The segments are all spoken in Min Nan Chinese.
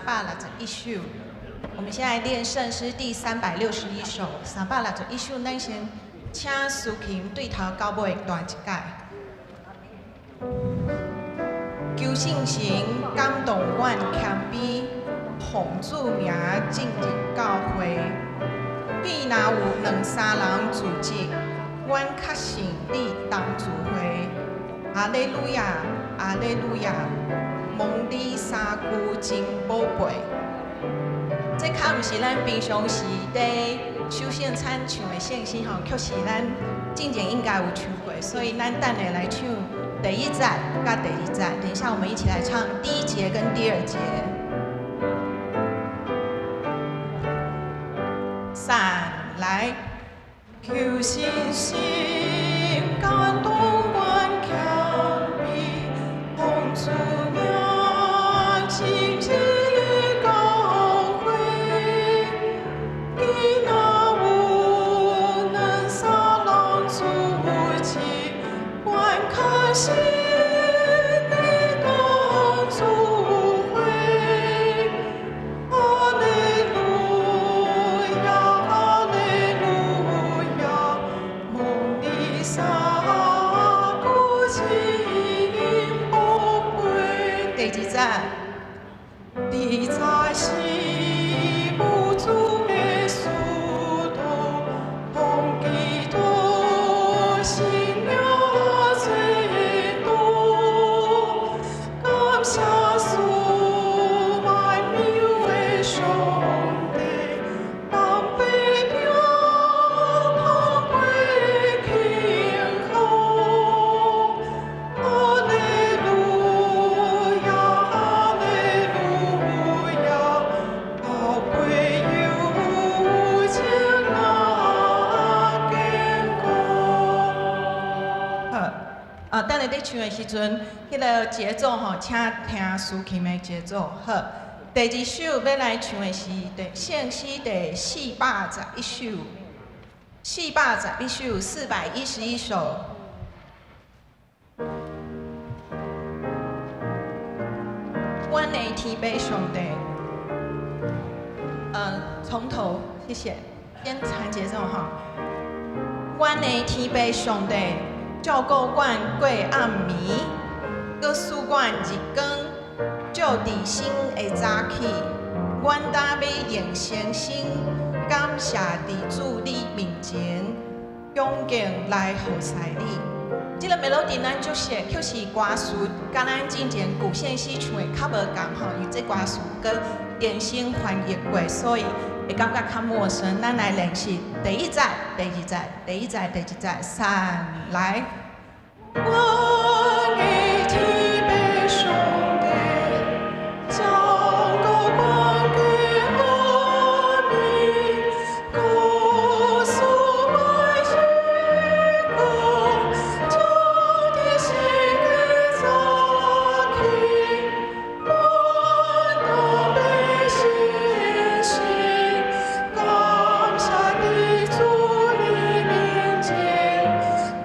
361首。我們先來練聖詩第三百六十一首，三百六十一首，咱先請司琴對頭到尾彈一擺。求聖神感動阮謙卑，奉主名進入教會。彼若有兩三人聚集，阮確信你同聚會。哈利路亞，哈利路亞，蒙你三句真寶貝。這較毋是咱平常時佇守聖餐唱的聖詩吼，卻是咱進前應該有唱過，所以咱等下來唱第一節佮第二節。等一下，我們一起來唱第一節跟第二節。三來，求聖神感動阮謙卑，奉主名進入教會。彼若有兩三人聚集，阮確信你同聚會。哈利路亞，哈利路亞，蒙你三句真寶貝。第二節，佇早時無主的使徒，奉基督聖名做道，感謝賜萬有的上帝，人百姓通過慶賀。哈利路亞，哈利路亞，後輩有情啊堅固。好，啊，等下佇唱的時陣，彼個節奏吼，請聽司琴的節奏。好，第二首欲來唱的是第聖詩第四百十一首，四百十一首，411首。阮的天父上帝，從頭，謝謝，先彈節奏哈。阮的天父上帝，照顧阮過暗暝，閣賜阮日光，照佇新的早起。阮今欲用誠心感謝佇主你面前，恭敬來服侍你。這個 melody 咱足熟，卻是歌詞佮咱進前舊聖詩唱的較無仝吼，因為這歌詞閣重新翻譯過，所以會感覺較陌生。咱來練習第一節、第二節、第一節、第二節，三來。阮的天父上帝，照顧阮過暗暝，閣賜阮日光，照佇新的早起。阮當欲誠心感謝佇主你面前，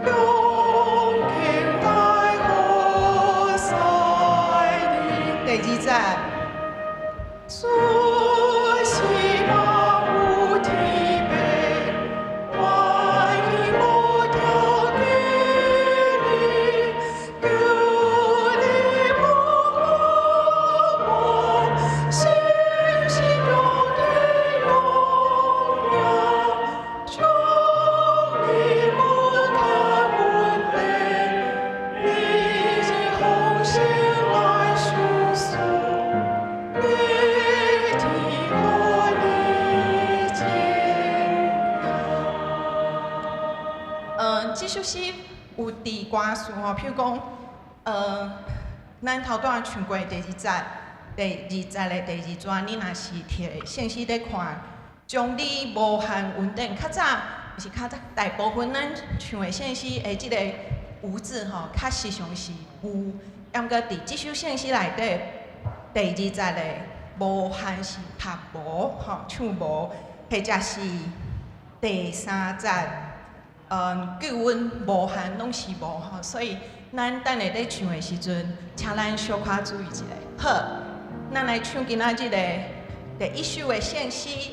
恭敬來服侍你。第二節。主是萬有天父，願意無條件你，求你保護我，心心中的榮耀，將你阮看穩定，你以奉獻來相訴。你天何以堅強？這首詩有佇歌詞吼，譬如講，咱頭拄仔唱過第二節、第二節的第二段，你若是摕聖詩咧看，將你無限恩典，較早是較早大部分咱唱的聖詩的這個無字吼，較時常是有，毋過佇這首聖詩內底，第二節的無限是讀無吼，唱無，或者是第三節，救恩無限攏是無吼，所以咱等下咧唱的時陣，請咱小可注意一下。好，咱來唱今仔日的第一首的聖詩，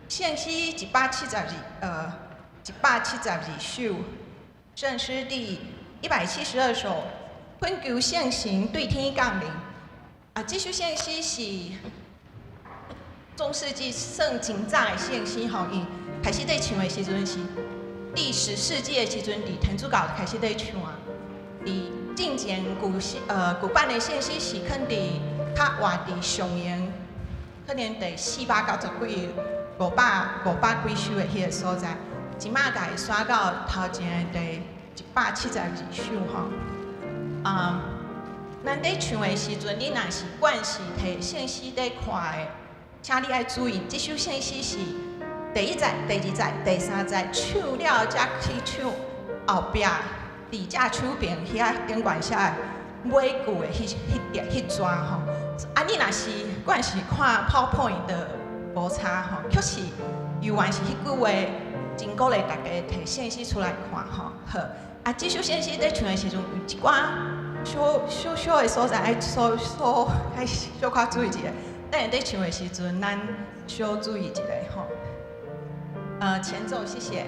聖詩172，172首，聖詩第172首，懇求聖神對天降臨。啊，這首聖詩是中世紀算真早的聖詩吼，伊開始佇唱的時陣是第10世紀的時陣，佇天主教開始佇唱啊。佇進前舊版的聖詩是囥佇較活佇上榮，可能第490幾、500幾首的彼个所在，這馬共伊徙到頭前的第172首吼。啊，咱佇唱的時陣，你若是慣勢提聖詩佇看的，請你愛注意，這首聖詩是第一節、第二節、第三節唱了，才去唱後壁佇正手邊遐頂懸寫的尾句的彼彼段吼。啊，你若是慣勢看 PowerPoint 的無差吼，確實猶原是彼句話，真鼓勵大家提聖詩出來看吼。好，啊，這首聖詩佇唱的時陣，有一寡小小小的所在愛稍稍愛小可注意一下。等下佇唱的時陣，咱小注意一下吼。前奏，謝謝。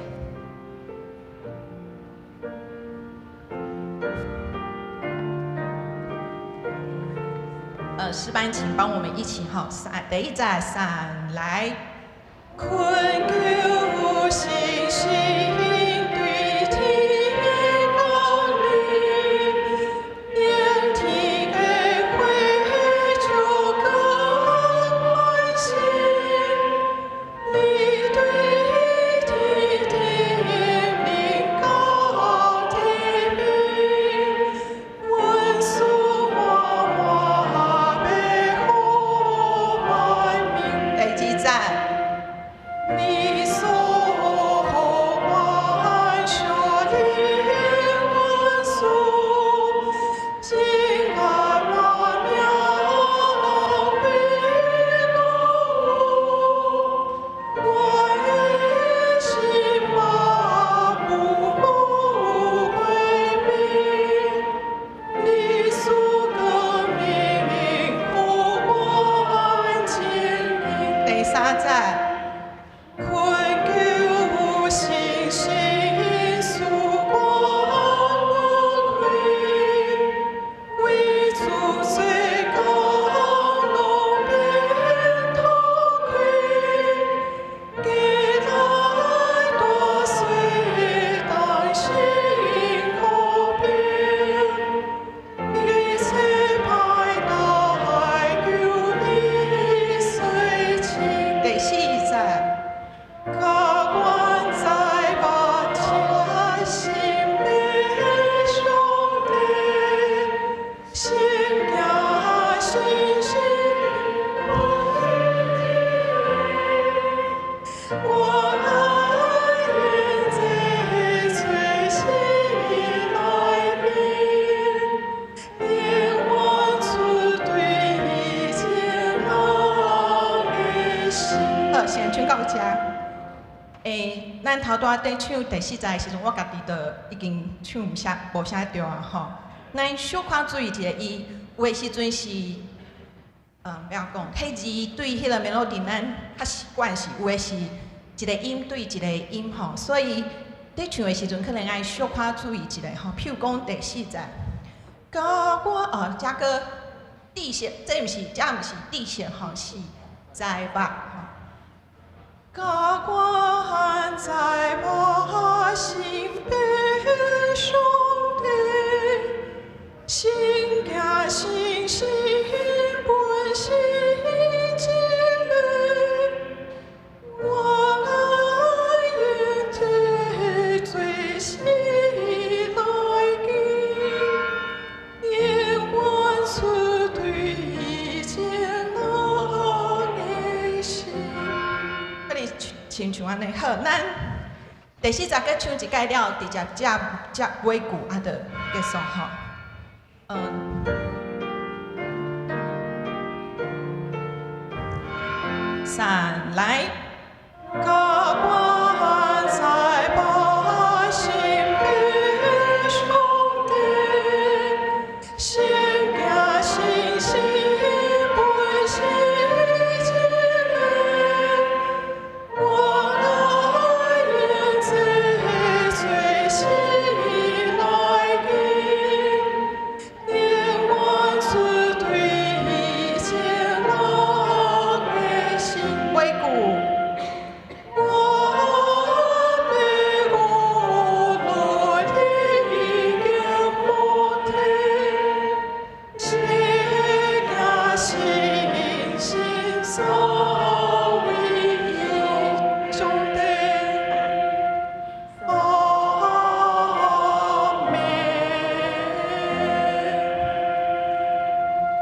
詩班，請幫我們一起哈，三，第一節三來。懇求聖神對天降臨，連天的火就更滿心，你對天的靈高天明，阮賜我白好滿面。第二節。你所予阮聖靈恩賜，真愛滿命比高，我的心嘛不回避，你賜光明予阮堅定。第三節。懇求聖神賜阮開，為主做工攏免痛虧，加來大水當心可平，一切歹來求你垂聽。第四節。教阮知捌聽心的上帝，先行信心。我愛願這罪心內面，願我主對堅人的心。好，先唱到這。咱頭拄仔佇唱第四節的時陣，我家己就已經唱毋啥無啥對啊吼。咱小可注意一下，伊有的時陣是，欲按怎講，彼字對彼个 melody，咱較習慣是有的是一個音對一個音吼，所以佇唱的時陣可能愛小可注意一下吼。譬如講第四節，教我哦，這個 D 線，這毋是，這毋是 D 線吼，是知捌吼。教阮知捌心的上帝，先行信心本是一個，我愛願這罪心來記，願阮主對堅人的心。可能親像按呢，好，咱第四節閣唱一擺了，直接接接尾句啊，就結束吼。三來。教阮知捌心的上帝，先行信心本是三位一上帝，阿們。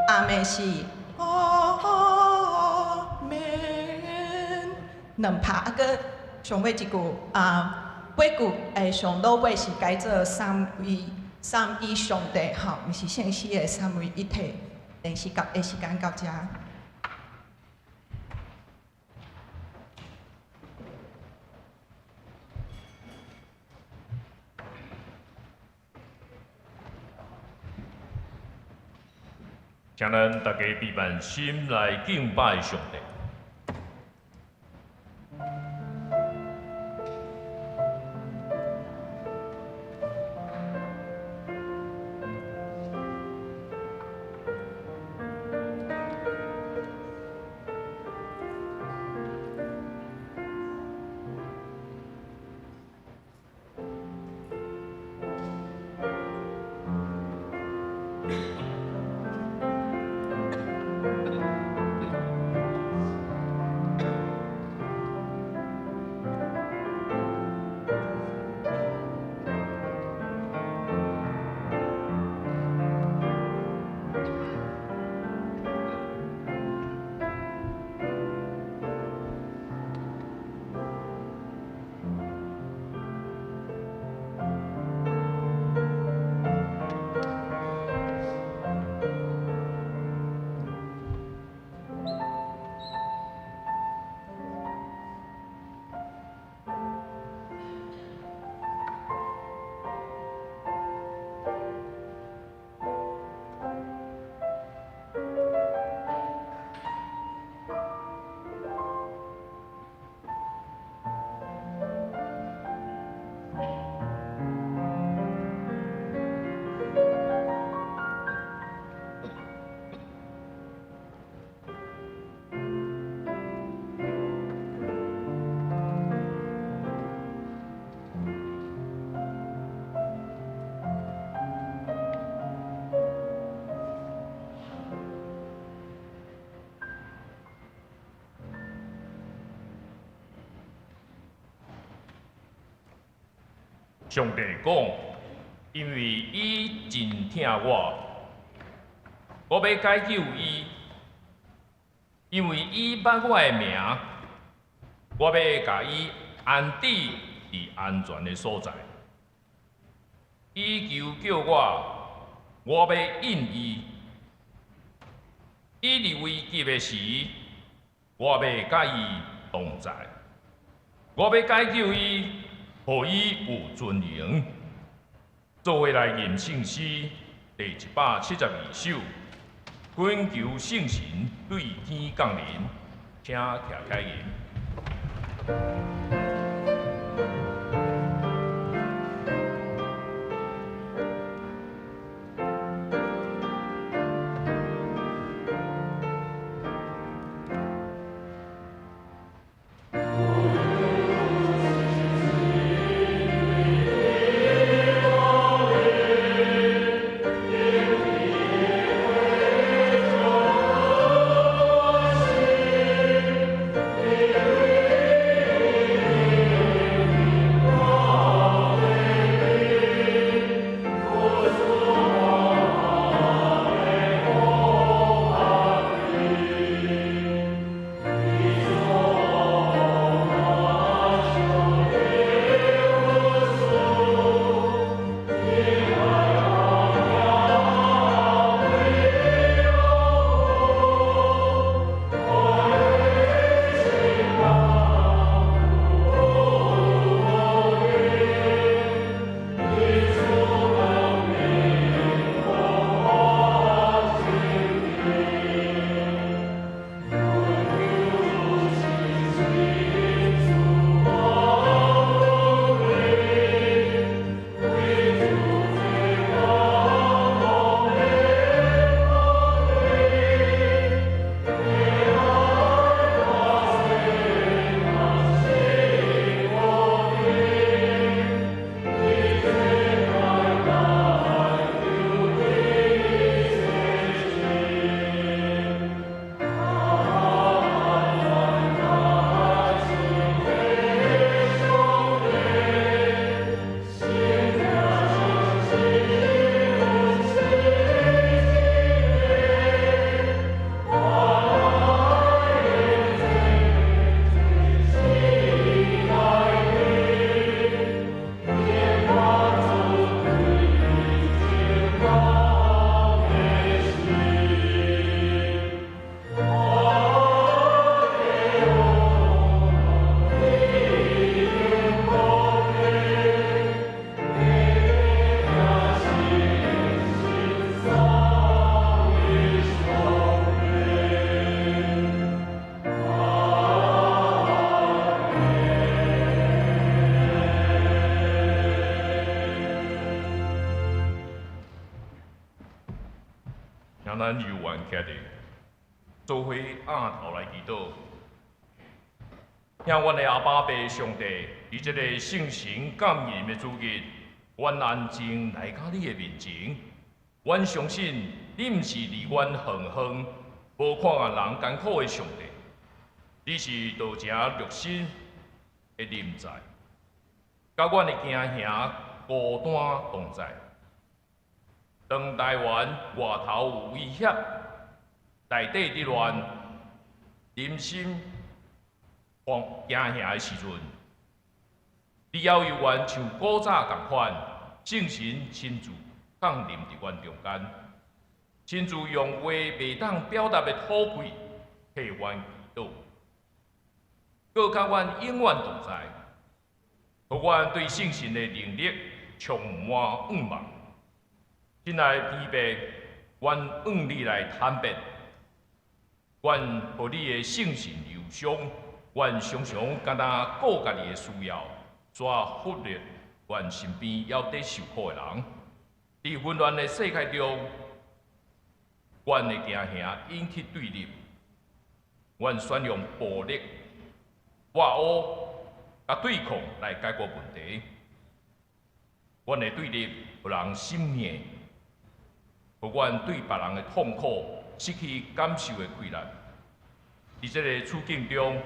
阿們是阿們，兩拍啊，閣上尾一句啊，尾句會上落尾是改做三位三一上帝吼，毋是聖詩的三位一體。練習到的時間到遮。請咱大家閉目心來敬拜上帝。上帝講，因為伊真疼我，我欲解救伊，因為伊捌我的名，我欲共伊安置佇安全的所在。伊求叫我，我欲應伊。伊佇危急的時，我欲佮伊同在，我欲解救伊，予伊有尊榮。做伙來吟聖詩第172首，懇求聖神對天降臨，請徛起來吟。 Amen. 徛咧，做伙仰頭來祈禱。聽阮的阿爸父上帝，佇這個聖神感恩的主日，阮安靜來到你的面前。阮相信你毋是離阮遠遠，無看人艱苦的上帝，你是道成肉身的臨在，佮阮的行行孤單同在。當台灣外頭有威脅，內底佇亂，人心惶驚嚇的時陣，你猶猶原像古早仝款，聖神親自降臨佇阮中間，親自用話袂當表達的可貴替阮祈禱，閣佮阮永遠同在，予阮對聖神的能力充滿向望。親愛的天父，阮向你來坦白，阮予你的聖神憂傷，阮常常敢若顧家己的需要，煞忽略阮身邊猶佇受苦的人。佇混亂的世界中，阮的驚嚇引起對立，阮選用暴力、挖烏佮對抗來解決問題。阮的對立予人心硬，予阮對別人的痛苦失去感受的氣力。佇這个處境中，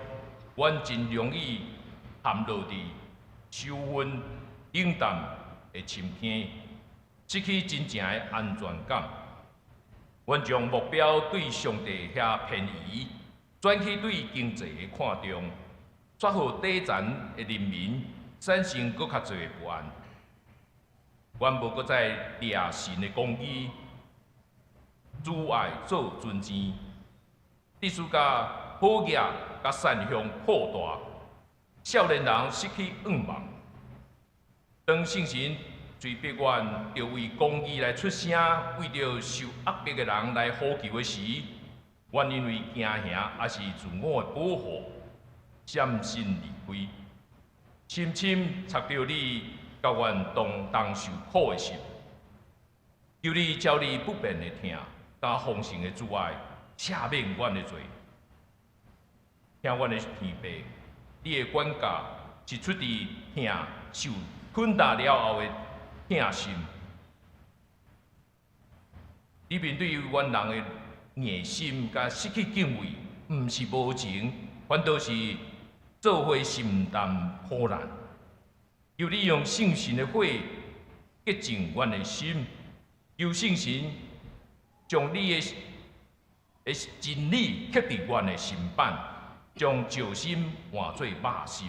阮真容易陷落佇羞憤、冷淡的深坑，失去真正的安全感。阮將目標對上帝遐偏移，轉去對經濟的看重，煞予底層的人民產生閣較濟的不安。阮無閣再掠神的公義，阻礙做尊錢，致使甲好業佮善向擴大，少年人失去向望。當聖神催逼阮著為公義來出聲，為著受壓迫的人來呼求的時，阮因為驚嚇抑是自我的保護，閃身離開，深深插著你佮阮同當受苦的心。求你照你不變的疼，佮豐盛的慈愛，赦免阮的罪。聽阮的天父，你的管教是出自疼受捆打了後的疼心。你面對阮人的硬心佮失去敬畏，毋是無情，反倒是做伙承擔苦難。求你用聖神的火潔淨阮的心，求聖神將你的真理刻佇阮的心版，將石心換做肉心，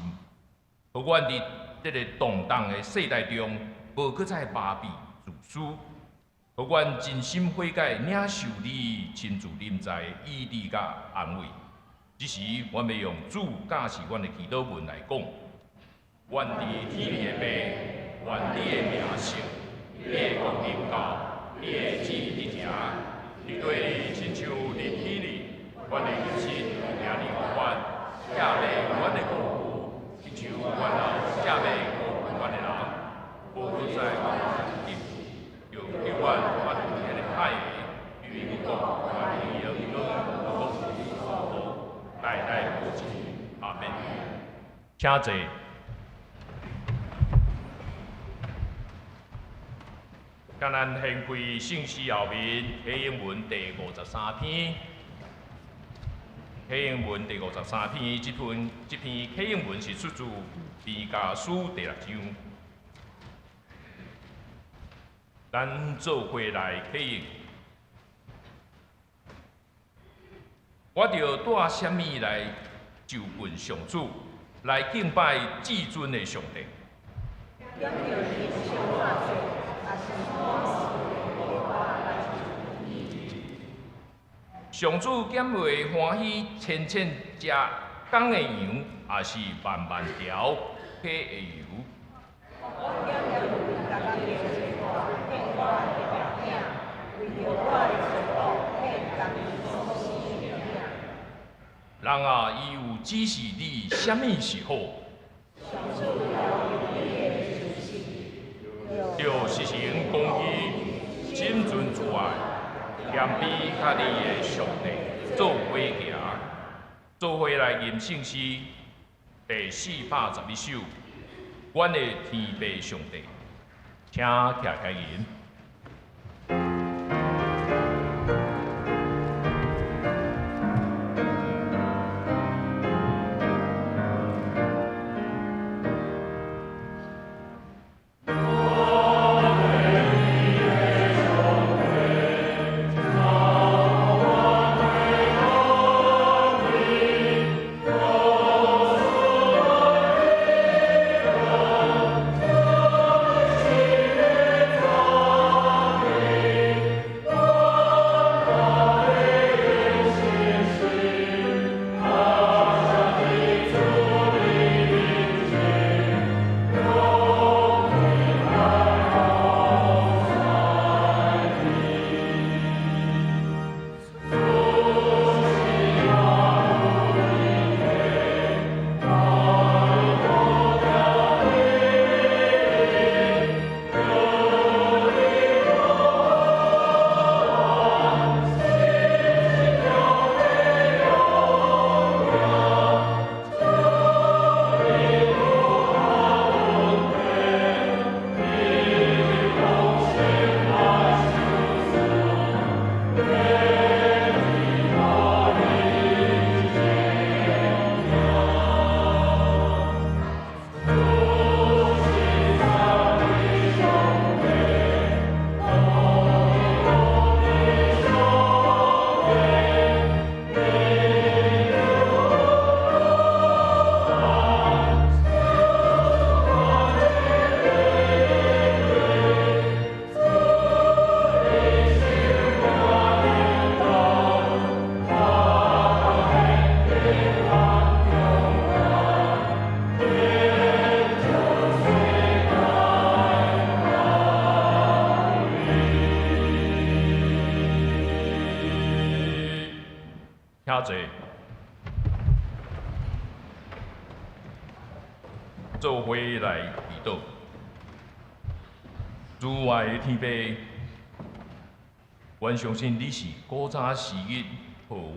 予阮佇這个動盪的世代中，無閣再麻痹自私，予阮真心悔改，領受你親自臨在的醫治佮安慰。這時，阮欲用主教示阮的祈禱文來講：阮佇天裡的父，願你的名聖，你的國臨到，你的旨意執行，佇地裡親像佇天裡。阮的飲食今日予阮，赦免阮的過錯，親像阮也赦免過阮的人，無閣再共阮入，著救阮脫離彼个歹的，因為國、權、榮光，攏是你所有，代代無盡。阿們。請坐。請咱掀開聖詩後面啟應文第53篇，啟應文第53篇，這篇啟應文是出自彌迦書第六章。咱做伙來啟應。我著帶啥物來就近上主，來敬拜至尊的上帝？上主敢會歡喜千千隻公的羊，抑是萬萬條母的羊？人啊，伊有指示你啥物是好？著實行公義，心存慈愛，行謙卑佮你的上帝做伙行，做伙來吟聖詩第411首，阮的天父上帝，請徛起來吟。請坐，做伙來祈禱。主愛的天父，阮相信你是古早時日予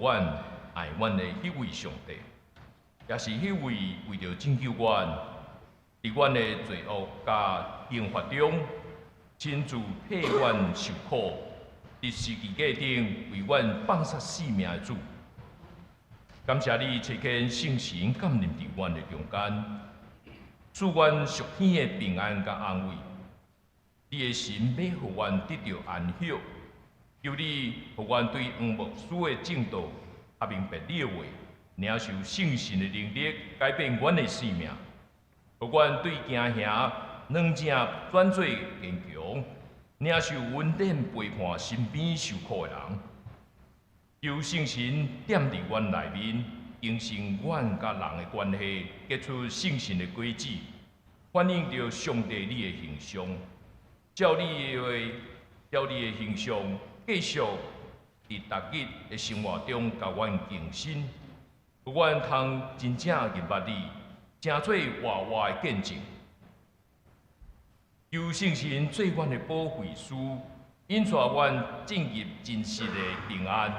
阮愛阮的彼位上帝，也是彼位為著拯救阮，佇阮的罪惡佮刑罰中，親自替阮受苦，佇十字架頂為阮放捨性命的主。感謝你差遣聖神降臨佇阮的中間，賜阮屬天的平安佮安慰。你的神欲予阮得著安息，求你予阮對黃牧師的證道較明白你的話，領受聖神的能力，改變阮的生命，予阮對敬虔軟正轉做堅強，領受恩典陪伴身邊受苦的人。求聖神踮佇阮內面，更新阮佮人的關係，結出聖神的果子，反映著上帝你的形象。照你的話，照你的形象，繼續佇逐日的生活中共阮更新，予阮通真正認捌你，成做活活的見證。求聖神做阮的保惠師，引帶阮進入真實的平安，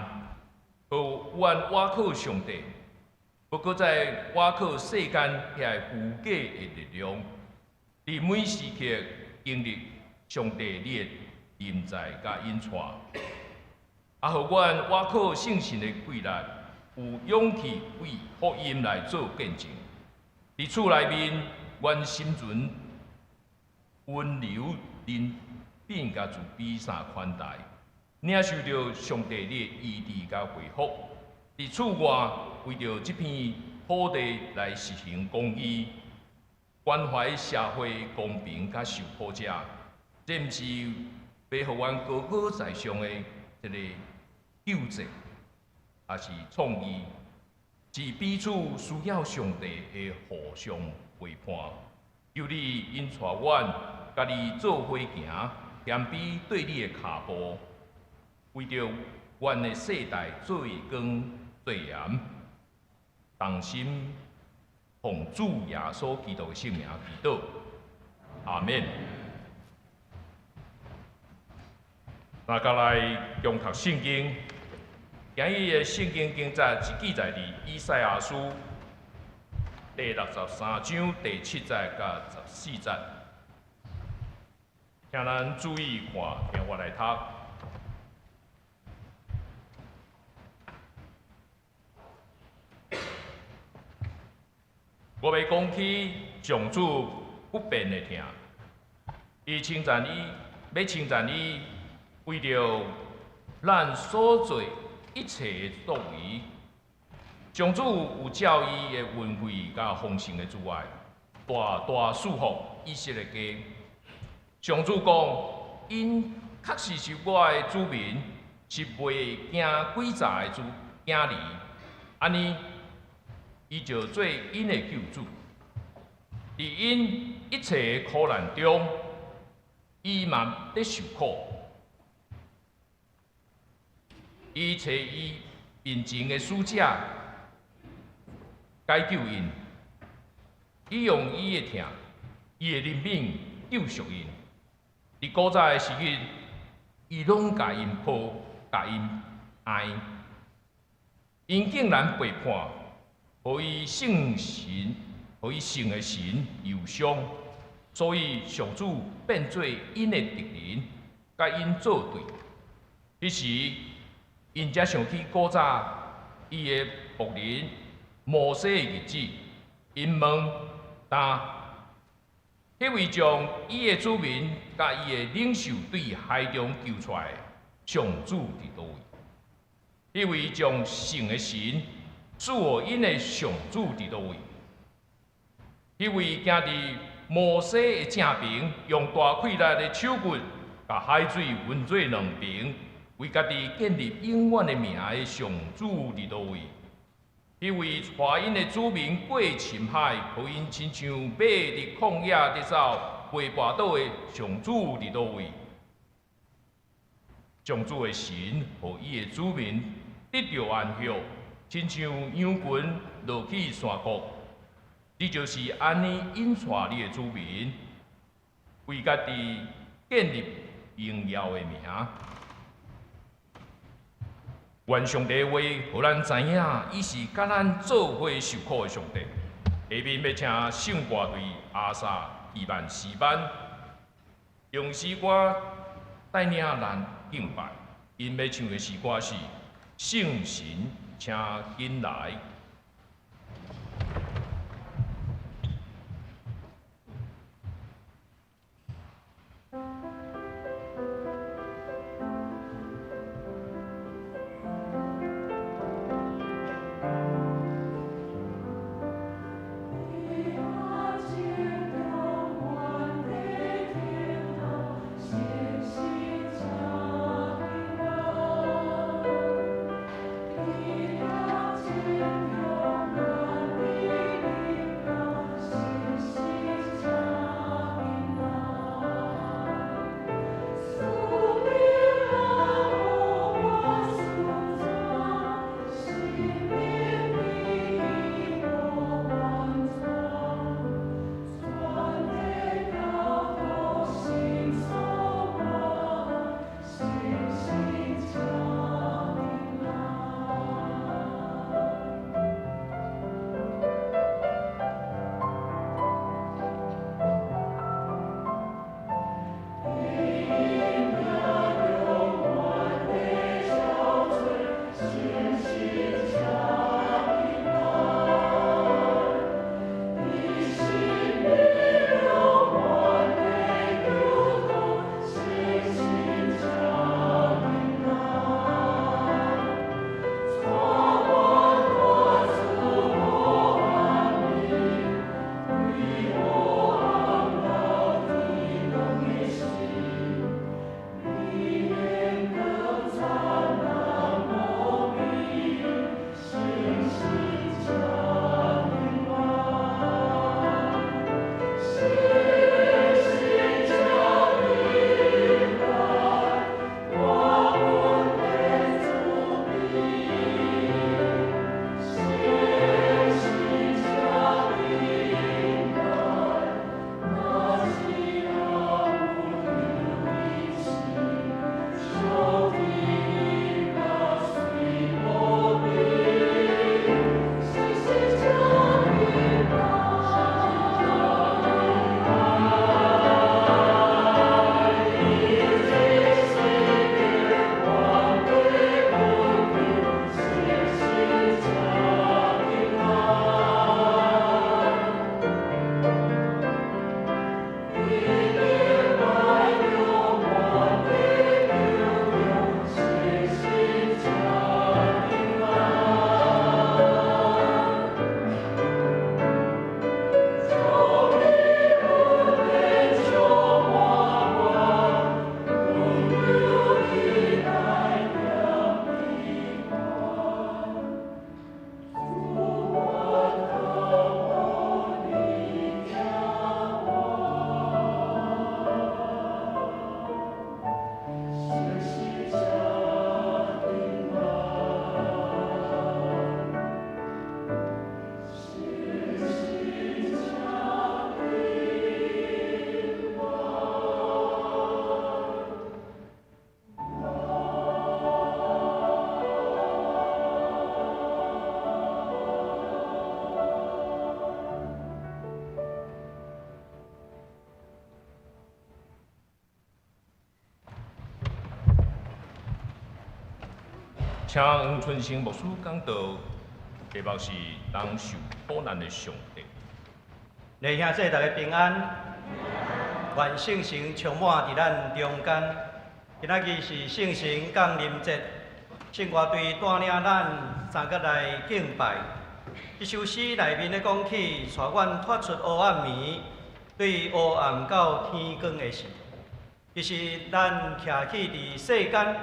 予阮倚靠上帝，無閣再倚靠世間遐虛假的力量，佇每時刻經歷上帝你的臨在佮引帶，啊，予阮倚靠聖神的貴力，有勇氣為福音來做見證。佇厝內面，阮心存溫柔、憐憫佮慈悲三款待，領受著上帝你的醫治佮恢復。佇厝外，為著這片土地來實行公義，關懷社會公平佮受苦者。這毋是欲予阮高高在上的一个救濟，抑是創意，是彼此需要上帝的互相陪伴。求你引帶阮，佮你做伙行，謙卑綴你的跤步，為著阮的世代做光做鹽，同心奉主耶穌基督的聖名祈禱，阿們。大家來共讀聖經。今日的聖經經節是記載佇以賽亞書第63章第7節佮14節。請咱注意看，聽我來讀。我欲講起上主不變的疼，伊稱讚伊，欲稱讚伊，為著咱所做一切的作為，上主有照伊的恩惠佮豐盛的慈愛，大大賜福以色列家。上主講，𪜶確實是我的子民，是袂驚詭詐的子囝兒。按呢，伊就做𪜶的救主。佇𪜶一切的苦難中，伊嘛咧受苦。伊差伊面前的使者解救𪜶，伊用伊的疼、伊的憐憫救贖𪜶。佇古早的時日，伊攏共𪜶抱、共𪜶愛。𪜶竟然背叛，予伊聖神、予伊聖的神憂傷，所以上主變做𪜶的敵人，共𪜶作對。彼時，𪜶才想起古早伊的僕人摩西的日子，𪜶問：當彼位將伊的子民佮伊的領袖對海中救出來的上主佇佗位？彼位將聖的神賜予𪜶的上主佇佗位？彼位行佇摩西的正爿，用大氣力的手骨，共海水分做兩爿，為家己建立永遠的名的上主佇佗位？彼位帶𪜶的子民過深海，予𪜶親像馬佇曠野佇走，袂跋倒的上主佇佗位？上主的神，予伊的子民得著安息，親像羊群落去山谷。你就是按呢引帶你的子民，為家己建立榮耀的名。願上帝的話，予咱知影，伊是佮咱做伙受苦的上帝。下面欲請聖歌隊阿薩、希曼、詩班，用詩歌帶領咱敬拜。𪜶欲唱的詩歌是《聖神，請緊來》。 天請黃春生牧師講道，題目是同受苦難的上帝。弟兄姊妹，大家平安，願聖神充滿佇咱中間。今仔日是聖神降臨節，聖歌隊帶領咱三個來敬拜。這首詩內面咧講起，帶阮脫出黑暗暝，對黑暗到天光的時。其實咱徛起佇世間，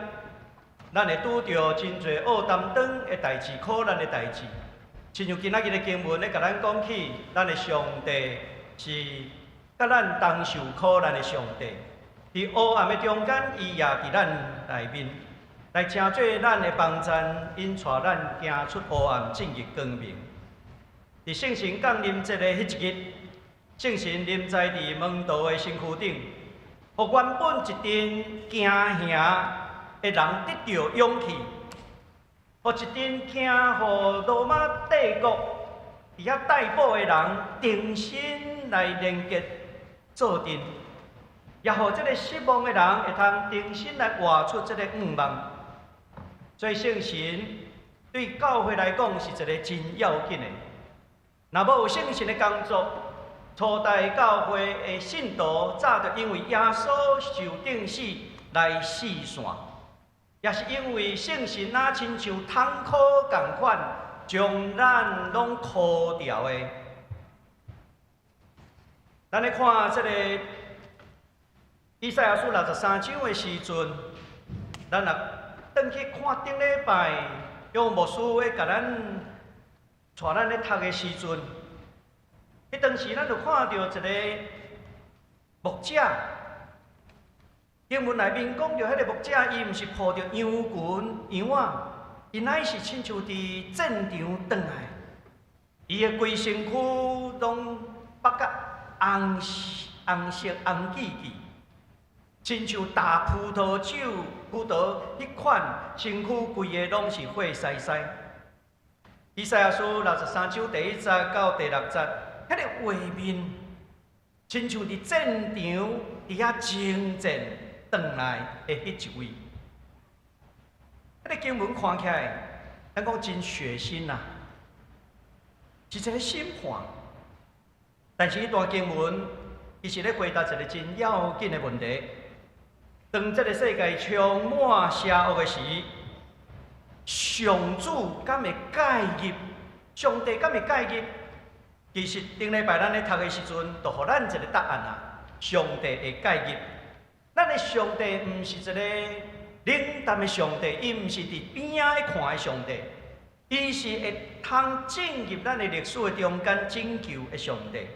咱會拄著真濟烏擔當的代誌、苦難的代誌。親像今仔日的經文咧，共咱講起，咱的上帝是佮咱同受苦難的上帝。佇黑暗的中間，伊也佇咱內面，來成做咱的幫贊，引帶咱行出黑暗，進入光明。佇聖神降臨節的彼一日，聖神臨在佇門徒的身軀頂，予原本一陣驚嚇的人得著勇氣，予一陣驚予羅馬帝國佇遐逮捕的人重新來連結做陣，也予這个失望的人會通重新來活出這个願望。所以聖神對教會來講是一个真要緊的。若無有聖神的工作，初代教會的信徒早就因為耶穌受釘死來四散，也是因為聖神若親像窗箍仝款，將咱攏箍牢的。咱來看這个以賽亞書63章的時陣，咱若轉去看頂禮拜，用牧師咧共咱帶咱咧讀的時陣，彼當時咱就看著一个牧者，經文內面講著彼个牧者，伊毋是抱著羊群羊仔，伊乃是親像佇戰場轉來，伊的規身軀攏縛甲紅紅色紅記記，親像打葡萄酒葡萄彼款，身軀規个攏是血絲絲。以賽亞書63章第1節到第6節，彼个畫面，親像佇戰場佇遐征戰轉來的彼一位。彼个經文看起來，咱講真血腥啊，是一个審判。但是彼段經文，伊是咧回答一个真要緊的問題。當這个世界充滿邪惡的時，上主敢會介入？上帝敢會介入？其實頂禮拜咱咧讀的時陣，就予咱一个答案啊！上帝會介入。咱的上帝毋是一個冷淡的上帝，伊毋是佇邊仔咧看的上帝，伊是會通進入咱的歷史的中間拯救的上帝。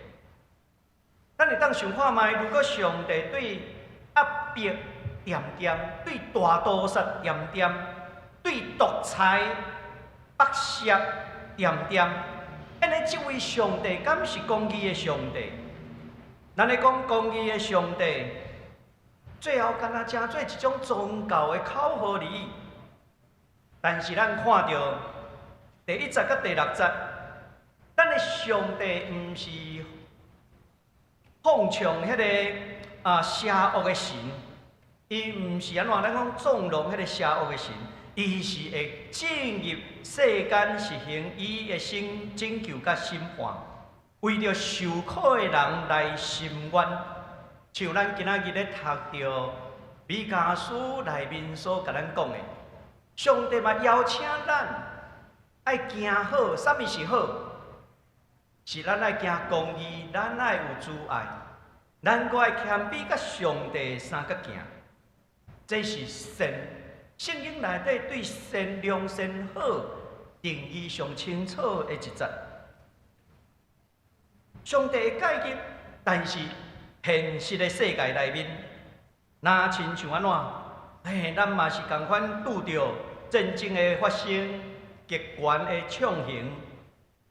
咱會當想看覓，如果上帝對壓迫恬恬，對大屠殺恬恬，對獨裁剝削恬恬，按呢，這位上帝敢是公義的上帝？咱咧講公義的上帝，最後敢若成做一種宗教的口號而已。但是咱看著第1節佮第6節，咱的上帝毋是放縱彼个邪惡的神，伊毋是按怎咱講縱容彼个邪惡的神，伊是會進入世間實行伊的拯拯救佮審判，為著受苦的人來伸冤。像咱今仔日咧讀著彌迦書內面所共咱講的，上帝嘛邀請咱愛行好，啥物是好？是咱愛行公義，咱愛有慈愛，咱閣愛謙卑佮上帝相佮行。這是善，聖經內底對善良善好定義上清楚的一節。上帝會介入，但是現實的世界內面，若親像按怎？嘿，咱嘛是仝款拄著戰爭的發生，極權的暢行，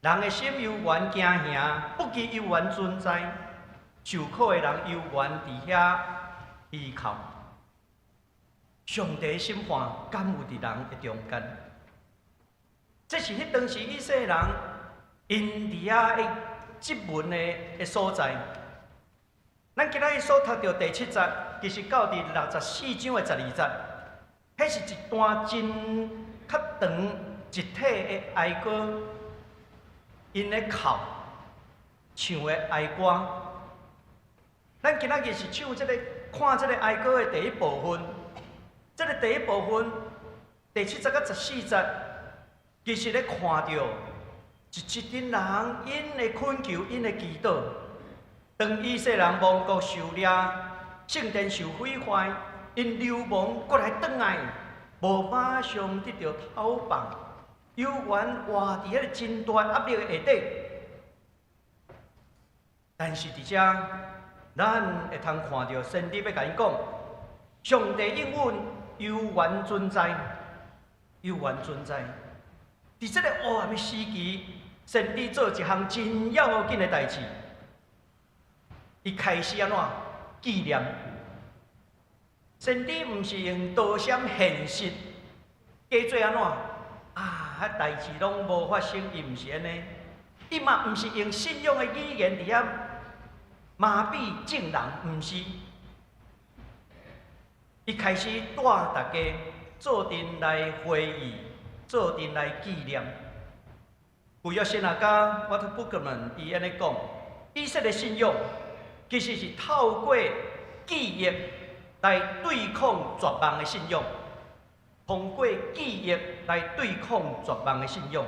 人的心猶原驚嚇，不義猶原存在，受苦的人猶原佇遐依靠。上帝審判敢有佇人的中間？這是彼當時以色列人𪜶佇遐的質問的所在。咱今仔日所讀著第七節，其實到佇64章的12節，彼是一段真較長一體的哀歌，𪜶咧哭唱的哀歌。咱今仔日是唱這个看這个哀歌的第一部分，這个第一部分第七節佮14節，其實咧看著一一群人𪜶的懇求，𪜶的祈禱。當以色列人亡國受掠，聖殿受毀壞，𪜶流亡閣來轉來，無馬上得著討放，猶原活佇彼个真大壓力的下底。但是佇遮，咱會通看著先知欲共𪜶講，上帝應允猶原存在，猶原存在。佇這个黑暗的時期，先知做一項真要緊的代誌。伊開始按怎紀念？先知毋是用多閃現實，假做按怎啊？彼代誌攏無發生，伊毋是按呢。伊嘛毋是用信仰的語言佇遐麻痹眾人，毋是。伊開始帶大家做陣來回憶，做陣來紀念。舊約神學家沃特布格曼伊按呢講，以色列信仰其實是透過記憶來對抗絕望的信仰，通過記憶來對抗絕望的信仰。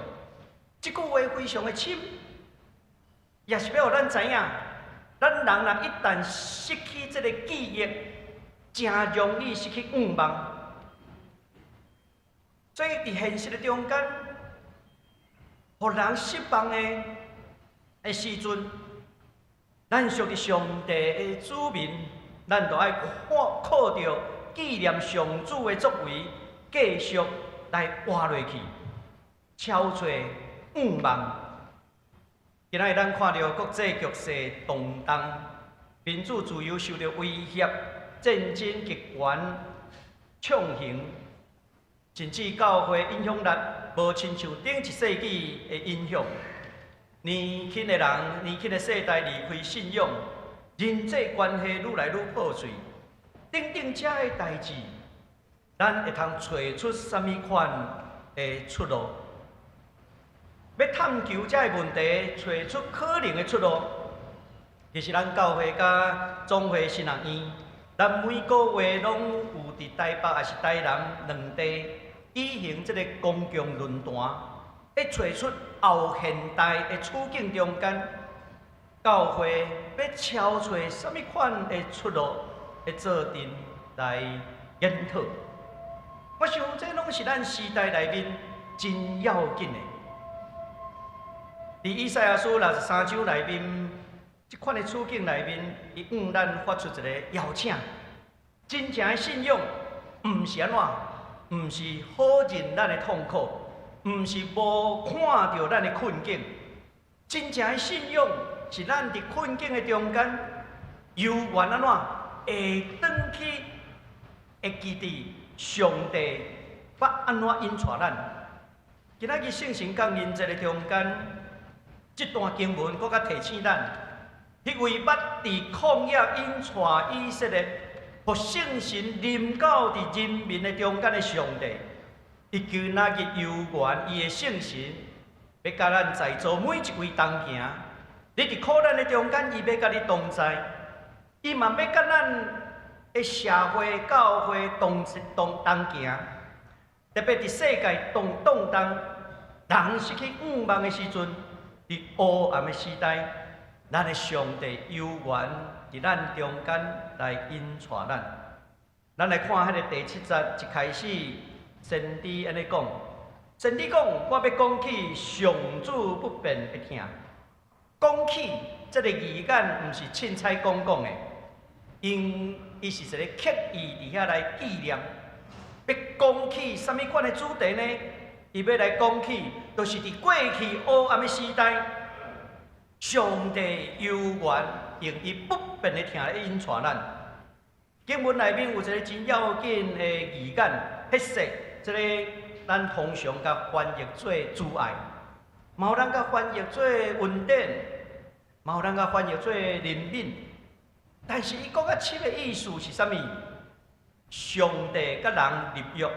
這句話非常的深，也是欲予咱知影，咱人若一旦失去這个記憶，誠容易失去盼望。所以佇現實的中間，予人失望的時陣，咱屬於上帝的子民，咱就愛靠靠著紀念上主的作為，繼續來活落去，超越盼望。今仔日咱看著國際局勢動盪，民主自由受著威脅，戰爭極權暢行，甚至教會影響力無親像頂一世紀的影響。年輕的人，年輕的世代離開信仰，人際關係愈來愈破碎，等等遮的代誌，咱會通揣出啥物款的出路？欲探求遮个問題，揣出可能的出路。其實咱教會佮總會神學院，咱每個月攏有佇台北抑是台南兩地舉行這个公共論壇，欲揣出後現代的處境中間，教會欲敲揣啥物款的出路，欲做陣來研討。我想這攏是咱時代內面真要緊的。佇以賽亞書63章內面，這款的處境內面，伊向咱發出一个邀請。真正的信仰，毋是按怎，毋是否認咱的痛苦，毋是無看著咱的困境。真正的信仰是咱佇困境的中間，猶原按怎會轉去，會記得上帝欲按怎引帶咱。今仔日聖神降臨節的中間，這段經文閣較提醒咱，彼位捌佇曠野引帶以色列，予聖神臨到佇人民的中間的上帝，伊今仔日猶原伊的聖神，欲佮咱在座每一位同行。你佇苦難的中間，伊欲佮你同在，伊嘛欲佮咱的社會、教會同同同行。特別佇世界動動盪，人失去盼望的時陣，佇黑暗的時代，咱的上帝猶原佇咱中間來引帶咱。咱來看彼个第七節一開始，先知按呢講，先知講，我欲講起上主不變的疼。講起這个字眼，毋是凊彩講講的，因伊是一个刻意佇遐來紀念。欲講起啥物款的主題呢？伊欲來講起，就是佇過去黑暗的時代，上帝猶原用伊不變的疼來引帶咱。經文內面有一个真要緊的字眼，彼說，這个咱通常共翻譯做慈愛，嘛有人共翻譯做恩典，嘛有人共翻譯做憐憫。但是伊閣較深的意思是啥物？上帝佮人立約，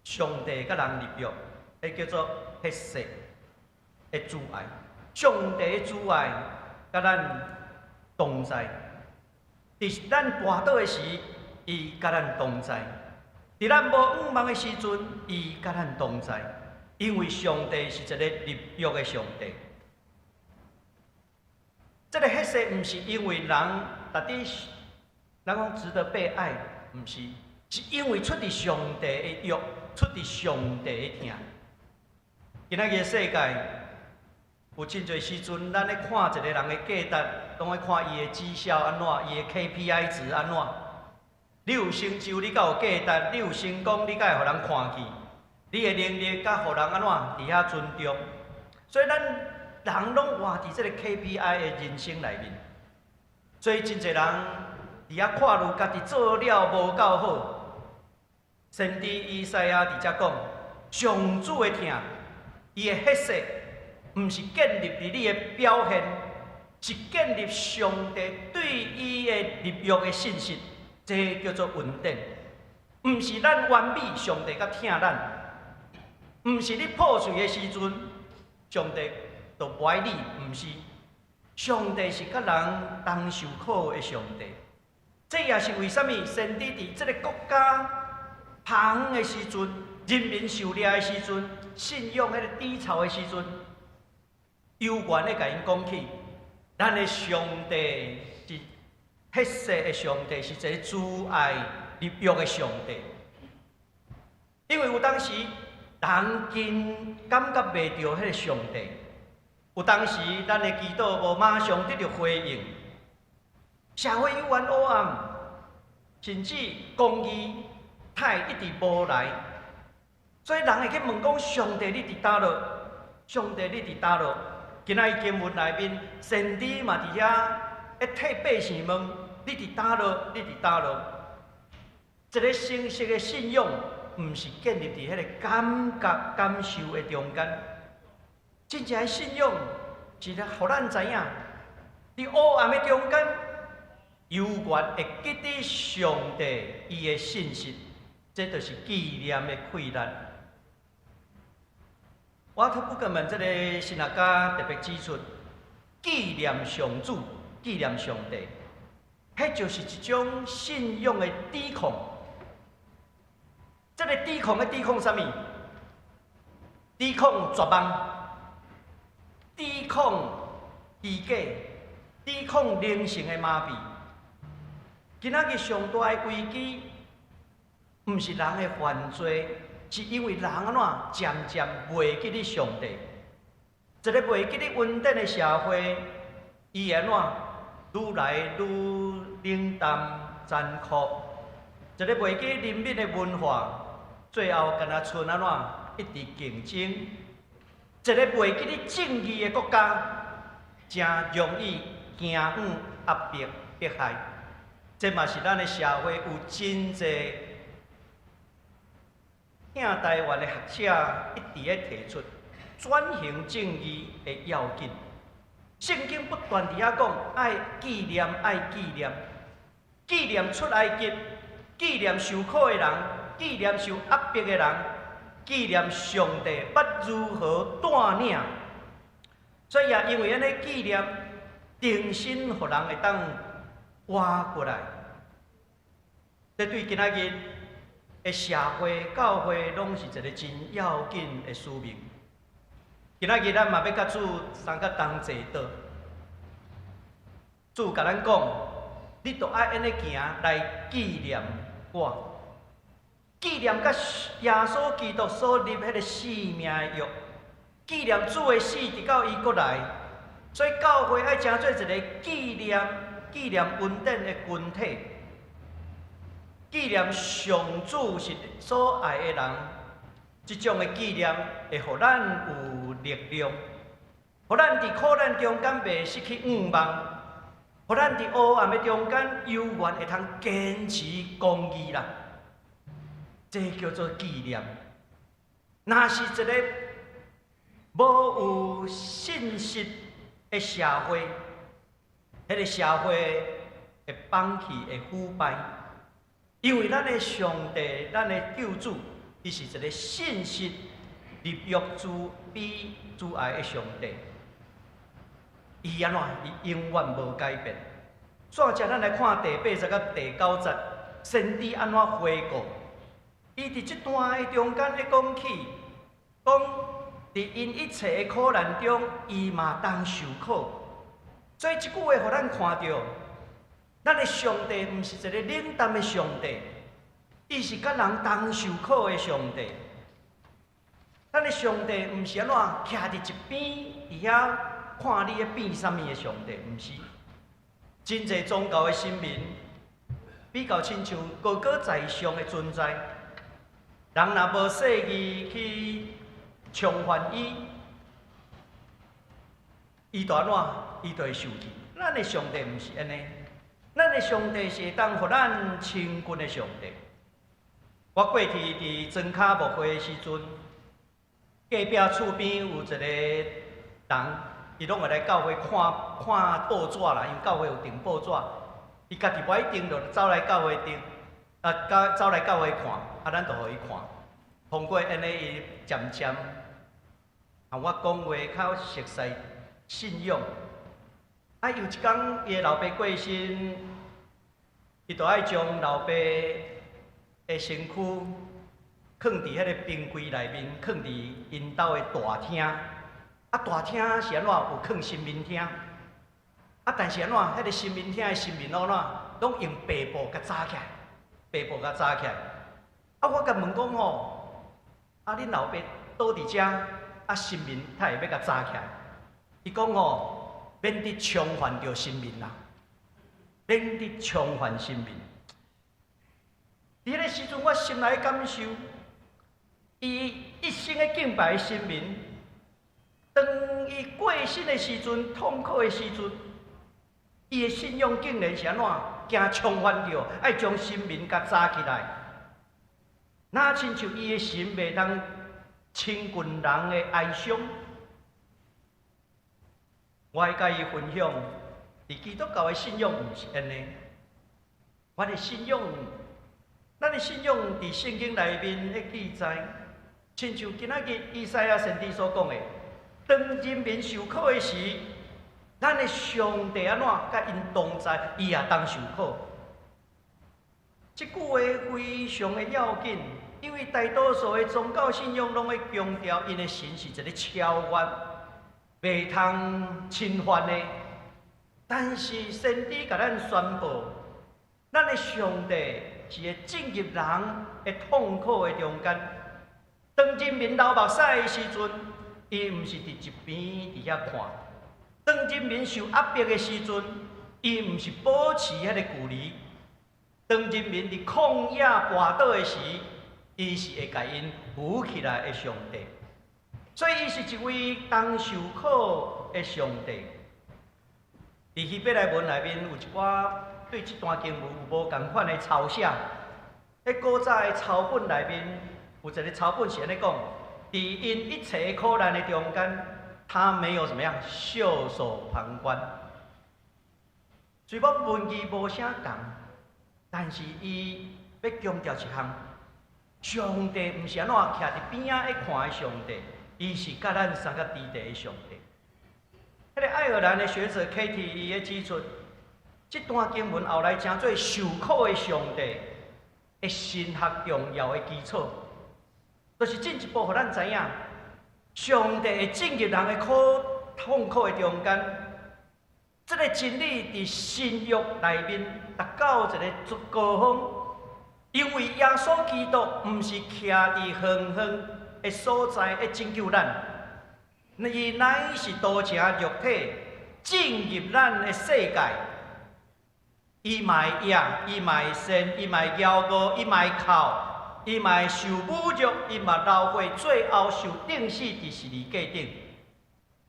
上帝佮人立約，彼叫做彼世的慈愛。上帝的慈愛佮咱同在，佇咱跋倒的時，伊佮咱同在；佇咱無向望的時陣，伊佮咱同在。因為上帝是一個立約的上帝。這个彼世毋是因為人值得，人講值得被愛，毋是，是因為出佇上帝的約，出佇上帝的疼。今仔日的世界有真濟時陣，咱咧看一個人的價值，攏愛看伊的績效按怎，伊的 KPI 值按怎。你有成就，你才有價值；你有成功，你才會予人看見。你的能力才予人按怎佇遐尊重。所以咱人攏活佇這个 KPI 的人生內面，所以真濟人佇遐看著家己做了無夠好。先知以賽亞佇遮講，上主的疼，伊的彼世，毋是建立佇你的表現，是建立上帝對伊的立約的信實，這叫做恩典。毋是咱完美，上帝才疼咱；毋是你破碎的時陣，上帝就無愛你，毋是。上帝是佮人同受苦的上帝。這也是為啥物先知佇這个國家旁的時陣，人民受掠的時陣，信仰彼个低潮的時陣，猶原咧共𪜶講起，咱的上帝是彼世的上帝，是一个慈愛立約的上帝。因為有當時人真感覺袂著彼个上帝，有當時咱的祈禱無馬上得著回應，社會猶原黑暗，甚至公義太一直無來，所以人會去問講：上帝你佇佗落？上帝你佇佗落？今仔日經文內面，先知嘛佇遐咧替百姓問：你佇佗落？你佇佗落？一个誠實的信仰，毋是建立佇彼个感覺感受的中間。真正的信仰是咧，予咱知影，佇黑暗的中間，猶原會記得上帝伊的信實，這就是紀念的氣力。我特不過問這個神學家特別指出，紀念上主，紀念上帝，彼就是一種信仰的抵抗。這个抵抗咧抵抗啥物？抵抗絕望，抵抗虛假，抵抗靈性的麻痹。今仔日上大的危機，毋是人的犯罪，是因為人按怎漸漸袂記得上帝。一个袂記得恩典的社會，伊會按怎愈來愈冷淡殘酷。一个袂記憐憫的文化，最後敢若賰按怎一直競爭。一个袂記得正義的國家，誠容易驚惶壓迫迫害。這嘛是咱的社會有真濟聽台灣的學者一直咧提出轉型正義的要緊。聖經不斷佇遐講，愛紀念，愛紀念，紀念出埃及，紀念受苦的人，紀念受壓迫的人，紀念上帝捌如何帶領。所以也因為按呢紀念，重新予人會當活過來。這對今仔日的社會、教會，攏是一个真要緊的使命。今仔日咱嘛欲佮主相佮同齊禱，主共咱講，你著愛按呢行來紀念我，紀念佮耶穌基督所立彼个性命的約，紀念主的死，直到伊閣來。所以教會愛成做一个紀念、紀念恩典的群體，紀念上主是所愛的人，這種的紀念會予咱有力量，予咱佇苦難中間袂失去向望，予咱佇黑暗的中間猶原會通堅持公義啦。這叫做紀念。若是一个無有信實的社會，彼个社會會放棄、會腐敗，因為咱的上帝、咱的救主。伊是一个信實、立約、慈悲、慈愛的上帝。伊按怎？伊永遠無改變。煞只咱來看第八節佮第九節，先知按怎回顧？伊佇這段的中間咧講起，講佇𪜶一切的苦難中，伊嘛同受苦。所以這句話予咱看著，咱的上帝毋是一个冷淡的上帝，伊是佮人同受苦的上帝。咱的上帝毋是按怎徛佇一邊，佇遐看你咧變啥物的上帝，毋是。真濟宗教的神明比較親像高高在上的存在，人若無細意去衝犯伊，伊就按怎？伊就會受氣。咱的上帝毋是按呢，咱的上帝是會當予咱親近的上帝。我過去佇莊跤牧會的時陣，隔壁厝邊有一個人，伊攏會來教會看看報紙啦，因為教會有訂報紙，伊家己無愛訂，就走來教會訂，啊，走來教會看，啊，咱就予伊看。通過按呢，伊漸漸和我講話較熟似信仰。啊，有一工伊的老爸過身，伊就愛將老爸的身軀囥佇彼個冰櫃內面，囥佇𪜶兜的大廳。啊，大廳是按怎？有囥神明廳。啊，但是按怎？彼個神明廳的神明按怎？攏用白布共紮起來，白布共紮起來。啊，我共問講吼，啊，恁老爸倒佇遮，啊，神明他會欲共紮起來？伊講吼，免得衝犯著神明啦，免得衝犯神明。佇彼個時陣，我心內感受，伊一生的敬拜神明，當伊過身的時陣，痛苦的時陣，伊的信仰竟然是按怎？驚衝犯著，愛將神明共紮起來。若親像伊的神袂當親近人的哀傷。我愛佮伊分享，佇基督教的信仰毋是按呢。我的信仰，咱的信仰佇聖經內面的記載，親像今仔日以賽亞先知所講的，當人民受苦的時，咱的上帝按怎佮𪜶同在，伊也同受苦。這句話非常的要緊，因為大多數的宗教信仰攏會強調，𪜶的神是一個超越，袂通侵犯的。但是先知共咱宣布，咱的上帝是會進入人的痛苦的中間。當人民流目屎的時陣，伊毋是佇一邊佇遐看；當人民受壓迫的時陣，伊毋是保持彼個距離；當人民佇曠野跋倒的時，伊是會共𪜶扶起來的上帝。所以，伊是一位同受苦的上帝。佇希伯來文內面有一寡對這段經文有無仝款的抄寫。佇古早的抄本內面有一個抄本是按呢講：佇𪜶一切苦難的中間，他沒有怎麼樣袖手旁觀。雖講文字無啥仝，但是伊欲強調一項：上帝毋是按怎徛佇邊仔咧看的上帝，伊是佮咱相佮佇地的上帝。彼個愛爾蘭的學者 Katie 伊咧指出，這段經文後來成做受苦的上帝的神學重要的基礎，就是進一步予咱知影，上帝會進入人的苦痛苦的中間。這個真理佇新約內面達到一個最高峰，因為耶穌基督毋是徛佇遠遠的所在咧拯救咱，伊乃是道成肉體進入咱的世界。伊嘛會掖，伊嘛會呻，伊嘛會驕傲，伊嘛會哭，伊嘛會受侮辱，伊嘛流血，最後受釘死佇十字架頂。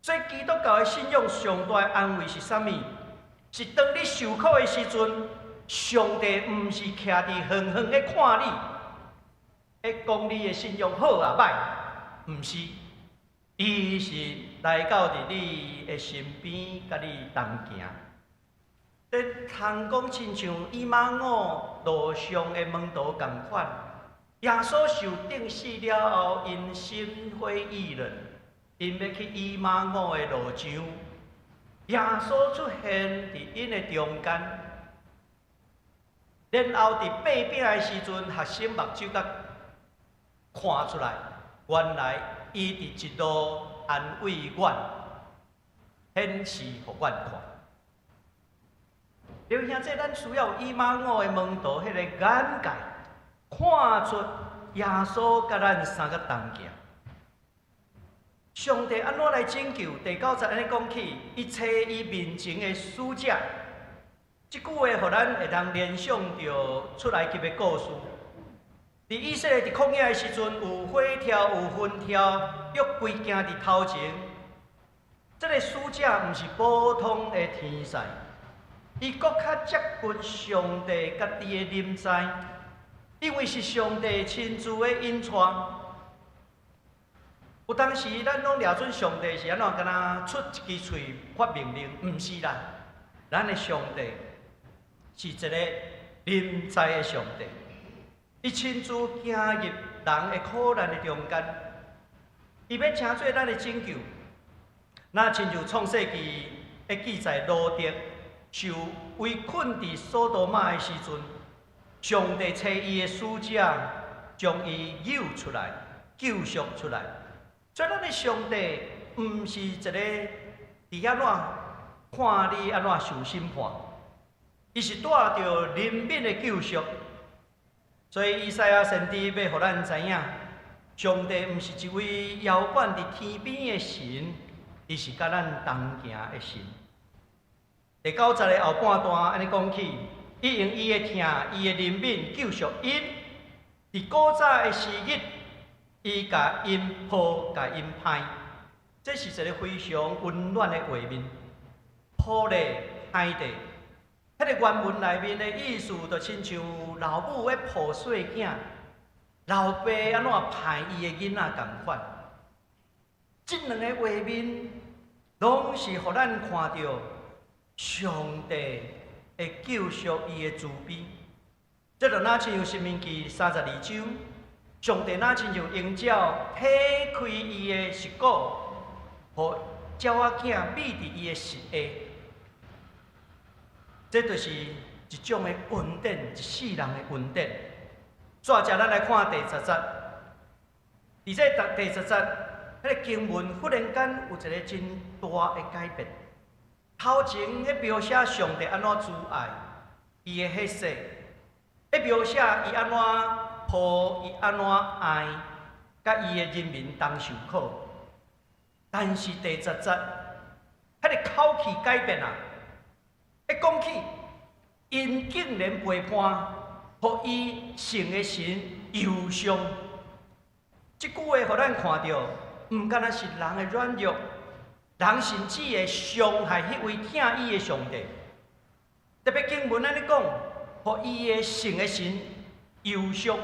所以基督教的信仰上大的安慰是啥物？是當你受苦的時陣，上帝毋是徛佇遠遠咧看你，咧講你的信仰好抑䆀，毋是，伊是來到佇你的身邊，佮你同行。咧通講親像以馬忤路上的門徒仝款，𪜶 耶穌受釘死了後，𪜶心灰意冷，𪜶欲去以馬忤的路上，耶穌出現佇𪜶的中間，然後佇擘餅的時陣，學生目睭才看出來，原來伊佇一路安慰阮，顯示予阮看。弟兄姊妹，咱需要以馬忤的門徒彼個眼界，看出耶穌佮咱相佮同行。上帝按怎來拯救？第九節按呢講起，伊差伊面前的使者。這句話，予咱會當聯想著出埃及的故事。佇以色列佇曠野的時陣，有火柱，有雲柱，約櫃行佇頭前。這个使者毋是普通的天使，伊閣較接近上帝家己的臨在，因為是上帝親自的引帶。有當時咱攏掠準上帝是按怎，敢若出一支喙發命令，毋是啦。咱的上帝是一个臨在的上帝，伊親自行入人的苦難的中間，伊欲成做咱的拯救。若親像創世記的記載，羅得受圍困佇所多瑪的時陣，上帝差伊的使者將伊救出來，救贖出來。所以咱的上帝毋是一個佇遐怎看你按怎受審判，伊是帶著憐憫的救贖。所以以賽亞先知欲予咱知影，上帝毋是一位遙遠佇天邊的神，伊是佮咱同行的神。第九節的後半段按呢講起，伊用伊的疼、伊的憐憫救贖𪜶，佇古早的時日，伊共𪜶抱，共𪜶抱，這是一個非常溫暖的畫面。抱咧，抱咧，彼個原文內面的意思，就親像老母咧抱細囝，老爸按怎抱伊的囡仔仝款。這兩个畫面，攏是予咱看著上帝會救贖伊的慈悲。這就若親像申命記32章，上帝若親像鷹鳥劈開伊的翼骨，予鳥仔囝覕佇伊的翼下。這就是一種的恩典，一世人的恩典。煞接咱來看第十節，佇這第十節，彼個經文忽然間有一个真大的改變。頭前彼描寫上帝按怎慈愛，伊的彼世，彼描寫伊按怎抱，伊按怎愛，佮伊的人民同受苦。但是第十節，彼个口氣改變啊！一講起，𪜶竟然背叛，予伊聖的神憂傷。這句話予咱看著，毋干焦是人的軟弱，人甚至會傷害彼位疼伊的上帝。特別經文按呢講，予伊的聖的神憂傷，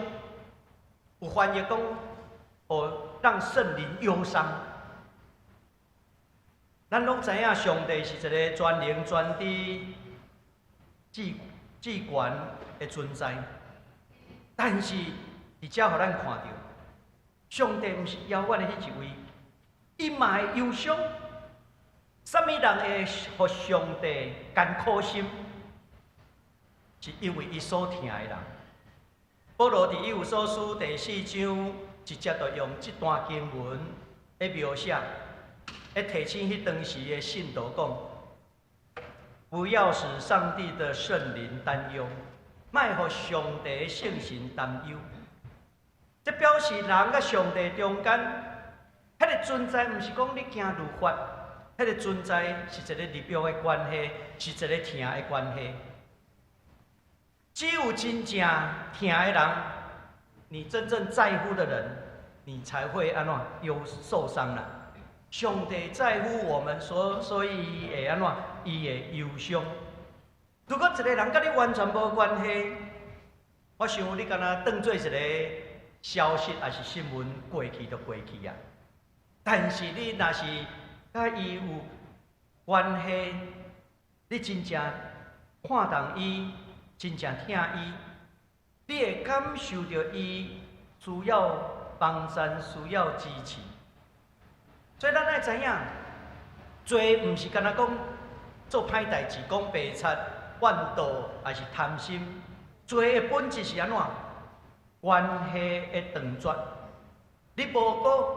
有翻譯講，予讓聖靈憂傷。咱攏知影，上帝是一个全能全知、至至懸的存在，但是佇遮予咱看著，上帝毋是遙遠的彼一位，伊嘛會憂傷。啥物人會予上帝艱苦心？是因為伊所疼的人。保羅佇以弗所書第四章直接就用這段經文來描寫，來提醒彼當時的信徒講：不要使上帝的聖靈擔憂，莫予上帝的聖神擔憂。這表示人佮上帝中間，彼个存在毋是講你行律法，彼个存在是一个立約的關係，是一个疼的關係。只有真正疼的人，你真正在乎的人，你才會按怎憂受傷啦。上帝在乎我們，所以會按怎，伊會憂傷。如果一个人佮你完全無關係，我想你敢若當做一个消息抑是新聞過去就過去啊。但是你若是佮伊有關係，你真正看重伊，真正疼伊，你會感受著伊需要幫贊，需要支持。所以咱愛知影，罪毋是干焦講做歹代誌、講白賊、怨妒，抑是貪心。罪的本質是按怎？關係的斷絕。你無閣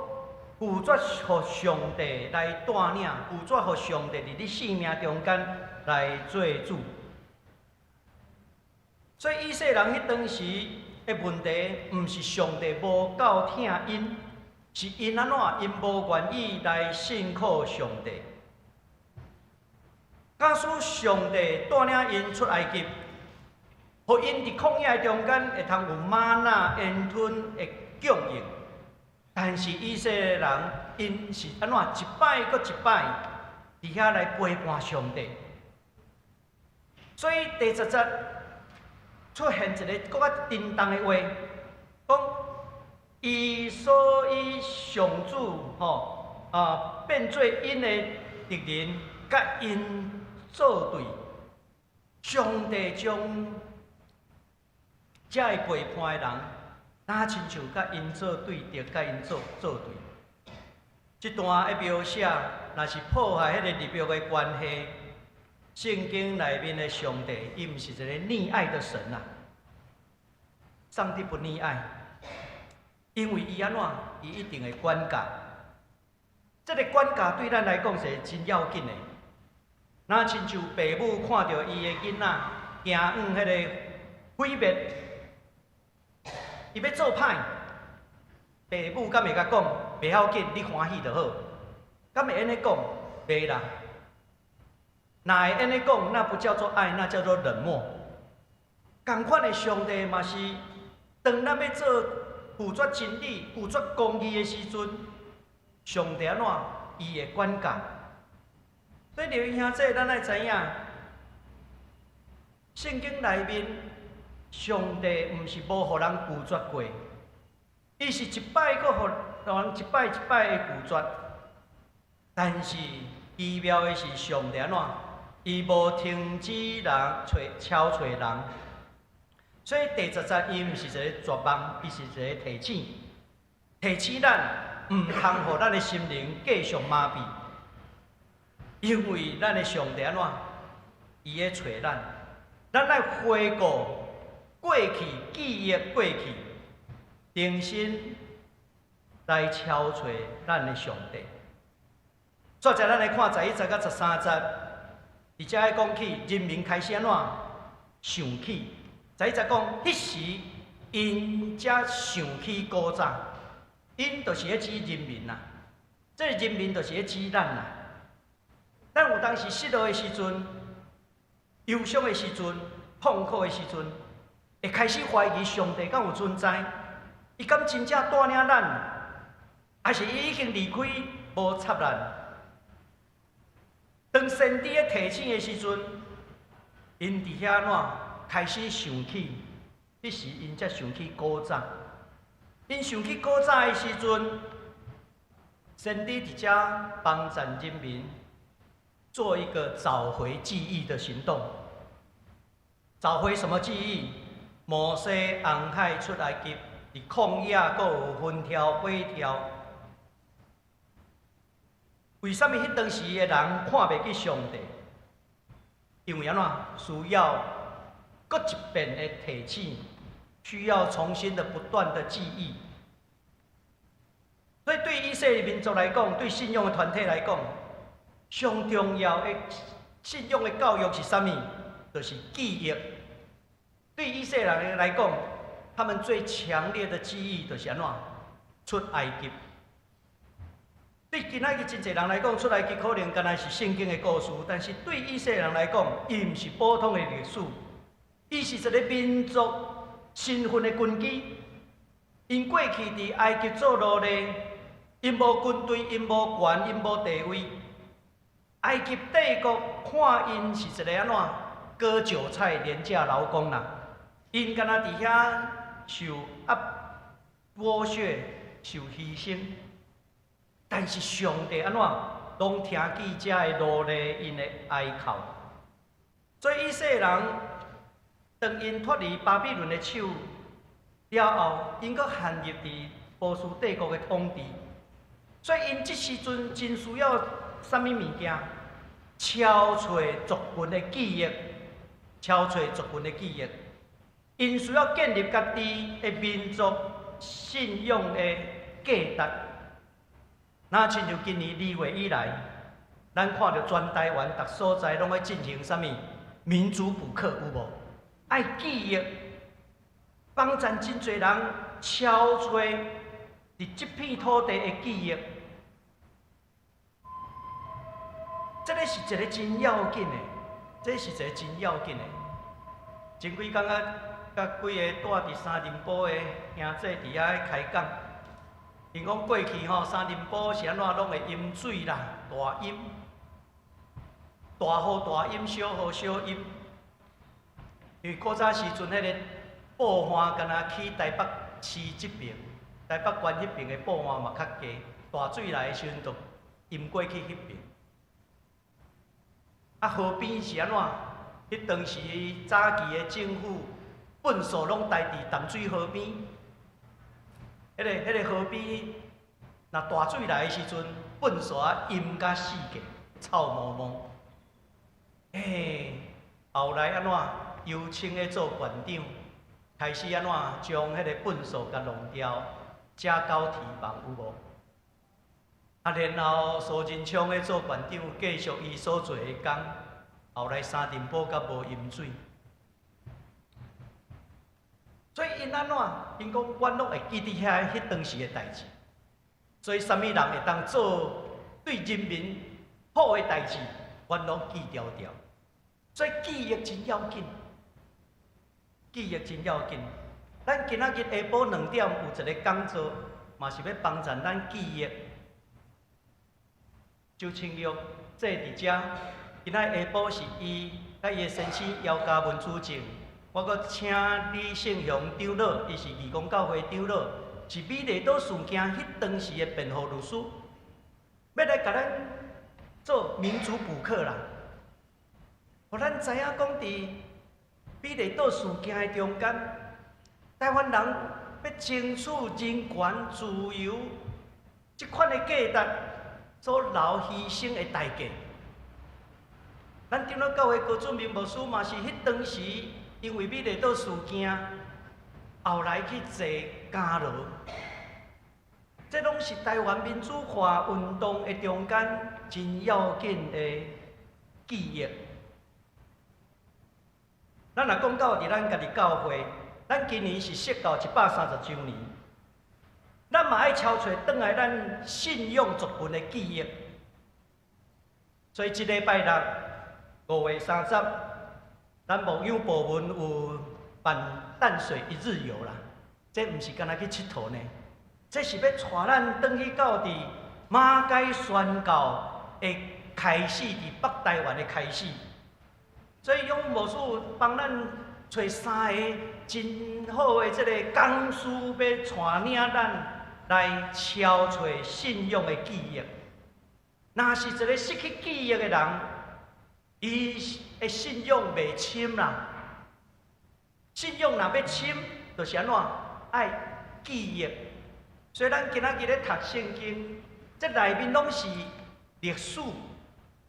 拒絕予上帝來帶領，拒絕予上帝佇你生命中間來做主。所以以色列人彼當時的問題，毋是上帝無夠疼𪜶，是𪜶按怎？𪜶無願意來信靠上帝。假使上帝帶領𪜶出埃及，予𪜶佇曠野中間會通有嗎哪煙吞的供應，但是以色列人𪜶是按怎？一擺閣一擺佇遐來背叛上帝。所以第十節出現一个閣較沉重的話，講伊所以上主吼啊變做𪜶的敵人，佮𪜶作對。上帝將遮个背叛的人，若親像佮𪜶做對敵，佮𪜶做對。這段的描寫，若是破壞彼个立約的關係，聖經內面的上帝，伊毋是一個溺愛的神啊！上帝不溺愛，因為伊按怎，伊一定會管教。這个管教對咱來講是真要緊的。若親像爸母看著伊的囡仔行往彼个毀滅，伊欲做歹，爸母敢會共講？袂要緊，你歡喜就好。敢會按呢講？袂啦。若會按呢講，那不叫做愛，那叫做冷漠。仝款的上帝嘛是，當咱欲做拒絕真理、拒絕公義的時陣，上帝按怎？伊會管教。所以弟兄姊，咱愛知影，聖經內面，上帝毋是無予人拒絕過，伊是一擺閣予人一擺一擺的拒絕。但是奇妙的是，上帝按怎？伊無停止人揣敲揣人。所以第十節，伊毋是一个絕望，伊是一个提醒，提醒咱毋通予咱的心靈繼續麻痹，因為咱的上帝按怎？伊咧揣咱，咱愛回顧過去，記憶過去，重新來敲揣咱的上帝。煞來咱來看11節佮13節，佇遮講起人民開始按怎想起。11節講，彼時𪜶才想起古早，𪜶就是咧指人民啦。這个人民就是咧指咱啦。咱有當時失落的時陣、憂傷的時陣、痛苦的時陣，會開始懷疑上帝敢有存在？伊敢真正帶領咱？抑是伊已經離開，無插咱？當先知咧提醒的時陣，𪜶佇遐按怎開始想起？彼時𪜶才想起古早。𪜶想起古早的時陣，先知佇遮幫贊人民做一個找回記憶的行動。找回什麼記憶？摩西紅海出埃及，佇曠野閣有風柱火柱。為啥物彼當時的人看袂起上帝？因為按怎需要閣一遍的提醒，需要重新的不斷的記憶。所以對以色列民族來講，對信仰的團體來講，上重要的信仰的教育是啥物？就是記憶。對以色列人來講，他們最強烈的記憶就是按怎出埃及。對今仔日真濟人來講，出埃及可能干焦是聖經的故事，但是對以色列人來講，伊毋是普通的歷史，伊是一個民族身份的根基。𪜶過去佇埃及做奴隸，𪜶無軍隊，𪜶無權，𪜶無地位。埃及帝國看𪜶是一個按怎割韭菜廉價勞工啦，𪜶干焦佇遐受壓剝削、受犧牲。但是上帝按怎攏聽見遮个奴隸𪜶的哀哭，所以以色列人當𪜶脫離巴比倫的手，佇了後，𪜶閣陷入佇波斯帝國的統治，所以𪜶這時陣真需要啥物物件？敲揣族群的記憶，敲揣族群的記憶。𪜶需要建立家己的民族信仰的價值。若親像今年2月以來，咱看著全台灣逐所在攏咧進行啥物民族補課，有無？愛記憶，幫贊真濟人敲揣佇這片土地的記憶，這个是一个真要緊的，這是一個真要緊的。前幾工啊，佮幾个蹛佇三重埔的兄弟佇遐開講，𪜶講過去吼三重埔是按怎攏會淹水啦，大淹，大雨大淹，小雨小淹。因為古早時陣彼个布岸敢若起台北市這爿，台北縣彼爿的布岸嘛較低，大水來的時陣就淹過去彼爿。啊，河邊是按怎？彼當時早期的政府糞埽攏刣佇淡水河邊，彼个河邊，若大水來的時陣，糞埽啊淹甲死個，臭毛毛。欸，後來按怎？尤清咧做縣長，開始按怎將彼個糞埽共弄掉，才到堤防有無？啊，然後蘇貞昌咧做縣長，繼續伊所做的工，後來三重埔才無淹水。所以𪜶按怎？𪜶講，阮攏會記佇遐彼當時的代誌。所以啥物人會當做對人民好的代誌，阮攏記牢牢。所以記憶真要緊，記憶真要緊。咱今仔日下晡2點有一個講座，嘛是欲幫助咱記憶。周清玉坐佇遮，今仔下晡是伊佮伊的先生姚嘉文主政，我閣請李勝雄長老，伊是義工教會長老，是美麗島事件彼當時的辯護律師，欲來共咱做民族補課啦。予咱知影講，佇美麗島事件的中間，台灣人欲爭取人權自由這款的價值所流犧牲的代價。咱長老教會高俊明牧師嘛是彼當時因為美麗島事件，後來去坐監牢。這攏是台灣民主化運動的中間真要緊的記憶。咱若講到佇咱家己教會，咱今年是釋教130週年，咱嘛愛敲揣轉來咱信仰族群的記憶。所以這禮拜六5月30，咱牧養部門有辦淡水一日遊啦。這毋是干焦去𨑨迌呢，這是欲帶咱轉去到佇馬偕宣教的開始，佇北台灣的開始。所以勇牧師幫咱揣三個真好的這個講師，欲帶領咱來敲揣信仰的記憶。若是一個失去記憶的人，伊的信仰袂深啦。信仰若欲深，就是按怎？愛記憶。所以咱今仔日咧讀聖經，這內面攏是歷史，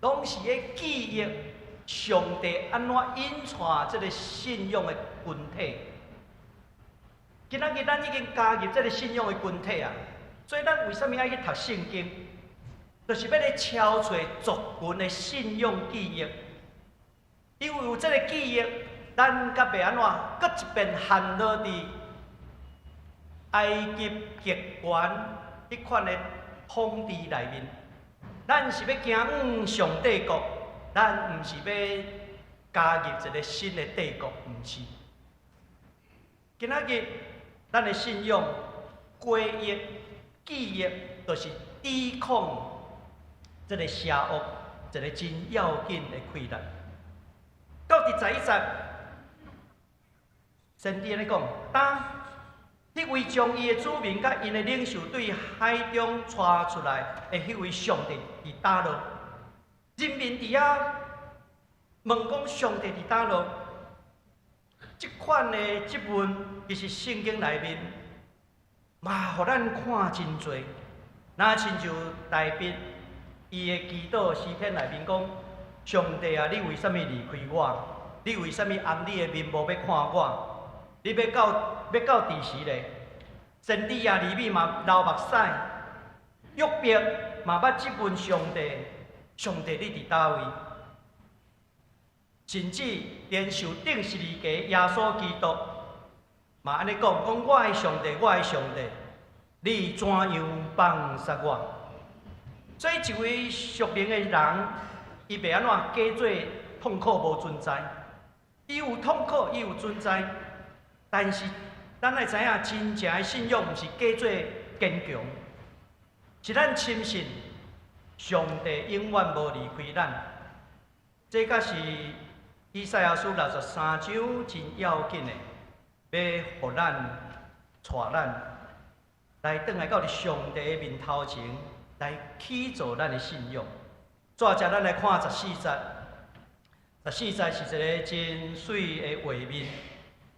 攏是咧記憶上帝按怎引帶這個信仰的群體。今仔日咱已經加入這個信仰的群體啊，所以咱為啥物愛去讀聖經？就是欲來敲揣族群的信仰記憶。因為有這個記憶，咱才袂按怎，閣一遍陷落佇埃及極權彼款的統治內面。咱是欲行往上帝國，咱毋是欲加入一個新的帝國，毋是。今仔日咱的信仰、歸依、記憶，就是抵抗這個邪惡一個真要緊的氣力。到第11節，先知按呢講，當彼位將伊的子民佮𪜶的領袖對海中帶出來的彼位上帝佇佗落？人民佇遐問講上帝佇佗落？這款的質問，其實聖經內面嘛，予咱看真濟。若親像大衛伊的祈禱詩篇內面講：上帝啊，你為啥物離開我？你為啥物掩你的面無欲看我？你欲到佇時咧？先知耶利米嘛流目屎，約伯嘛捌質問上帝：上帝，你佇佗位？甚至連受釘十字架耶穌基督嘛按呢講：講我的上帝，我的上帝，你怎樣放殺我？所以一位屬靈的人，伊袂按怎假做痛苦無存在，伊有痛苦，伊有存在，但是咱愛知影，真正的信仰毋是假做堅強，是咱深信上帝永遠無離開咱。這才是以賽亞書63章真要緊的，欲予咱帶咱來轉來到佇上帝的面頭前，來起造咱的信仰。煞來咱來看十四節，十四節是一个真媠的畫面，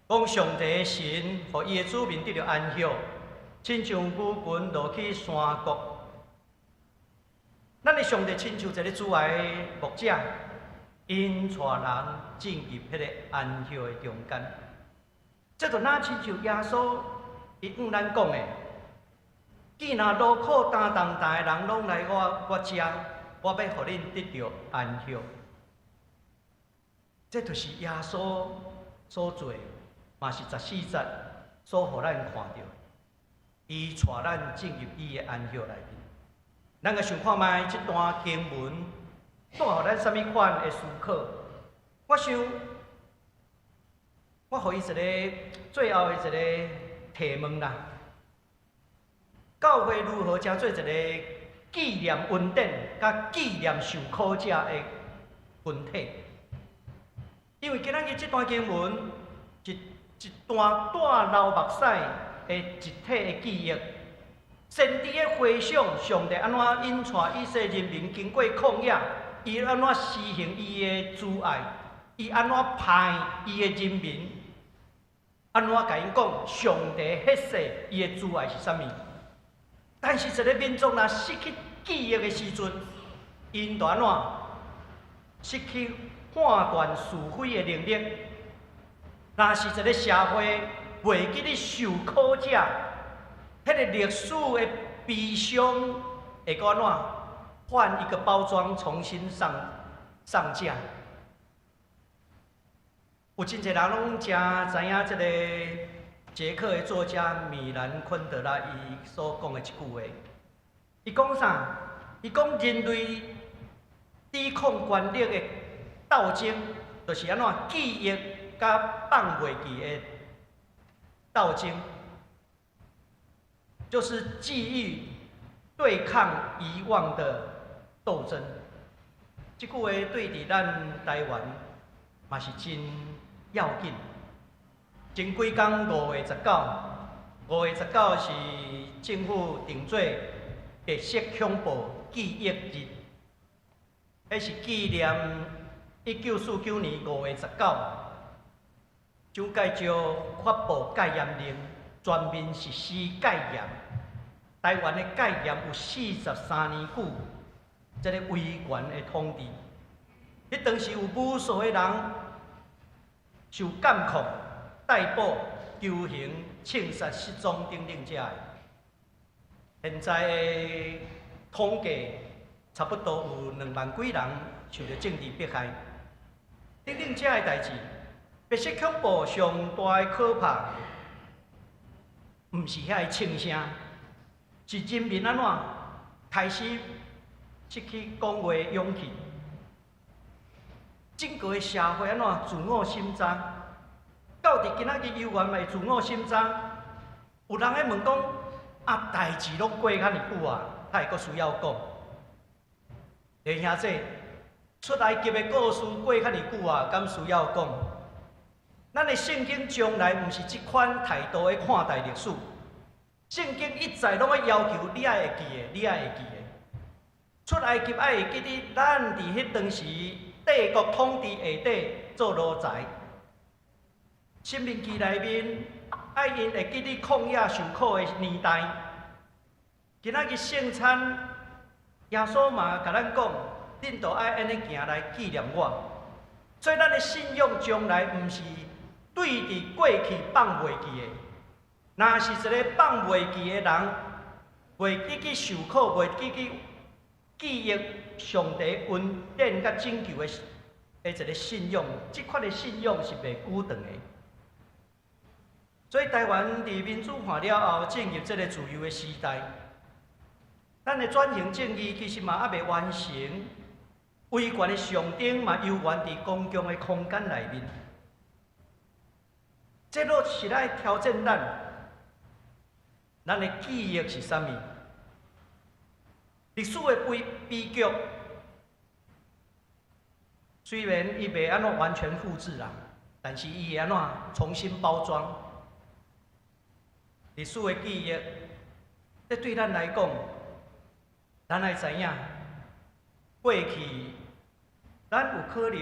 講上帝的神，予伊的子民得著安歇，親像牛群落去山谷。咱的上帝親像一个慈愛的牧者，𪜶帶人進入彼个安歇的中間。這就若親像耶穌伊向咱講的，既若勞苦擔重擔的人攏來我遮，我欲予恁得著安歇。這就是耶穌所做，嘛是十四節所予咱看著的。伊帶咱進入伊的安歇內面。咱來想看覓這段經文帶予咱啥物款的思考？我想，我予伊一个最後的一个提問啦：教會如何成做一個紀念恩典、佮紀念受苦者的群體？因為今仔日這段經文，一段帶流目屎的集體的記憶，先知的回想，上帝按怎引帶以色列人民經過曠野，伊按怎施行伊的慈愛，伊按怎派伊的人民，按怎共𪜶講上帝彼世伊的慈愛是啥物？但是一个民族若失去記憶的時陣，𪜶就按怎失去判斷是非的能力。若是一个社會袂記得受苦者，彼个歷史的悲傷會閣按怎換一個包裝重新上架？有真濟人攏誠知影這个捷克的作家米蘭昆德拉伊所講的一句話。伊講啥？伊講人類抵抗權力的鬥爭，就是按怎記憶佮放袂記的鬥爭，就是記憶對抗遺忘的鬥爭。這句話對佇咱台灣嘛是真要緊。前幾工五月十九，五月十九是政府定做白色恐怖記憶日，彼是紀念1949年5月19，蔣介石發布戒嚴令，全面實施戒嚴。台灣的戒嚴有43年久，這个威權的統治。彼當時有無數的人受監控、逮捕、囚刑、槍殺、失蹤等等遮的。現在的統計差不多有2萬幾人受著政治迫害。等等遮的代誌，白色恐怖上大的可怕，毋是遐个槍聲，是人民按怎開始失去講話的勇氣。整個的社會按怎自我審查？到佇今仔日猶原會自我審查。有人咧問講：啊，代誌攏過遐爾久啊，還會閣需要講？弟兄姊，出埃及的故事過遐爾久啊，敢需要講？咱的聖經從來毋是這款態度咧看待歷史。聖經一再攏愛要求你愛會記的，你愛會記的。出埃及愛會記得，咱佇彼當時帝國統治下底做奴才，申命記內面，愛𪜶會記得曠野受苦的年代。今仔日聖餐，耶穌嘛共咱講，恁都愛按呢行來紀念我。所以咱的信仰將來毋是對佇過去放袂記的。若是一个放袂記的人，袂記去受苦，袂記去記憶上帝恩典佮拯救的一个信仰，這款的信仰是袂久長的。所以台灣佇民主化了後，進入這个自由的時代，咱的轉型正義其實嘛猶未完成，威權的象徵嘛猶原佇公共的空間內面，這都是來挑戰咱，咱的記憶是啥物？歷史的悲劇，雖然伊袂按怎完全複製啦，但是伊會按怎重新包裝。歷史的記憶，這對咱來講，咱愛知影，過去咱有可能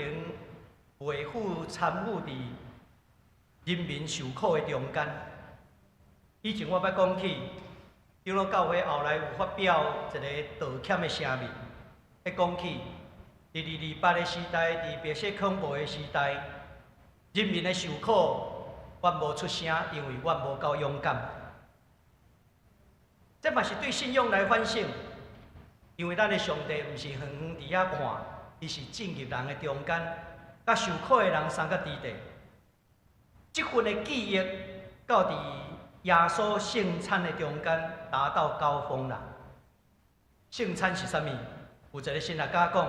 袂赴參與佇人民受苦的中間。以前我捌講起，長老教會後來有發表一个道歉的聲明，彼講起，佇228的時代，佇白色恐怖的時代，人民的受苦，阮無出聲，因為阮無夠勇敢。這嘛是對信仰來反省，因為咱的上帝毋是遠遠佇遐看，伊是進入人的中間，佮受苦的人相佮佇咧。這份的記憶，到佇耶穌聖餐的中間達到高峰啦。聖餐是啥物？有一个神學家講，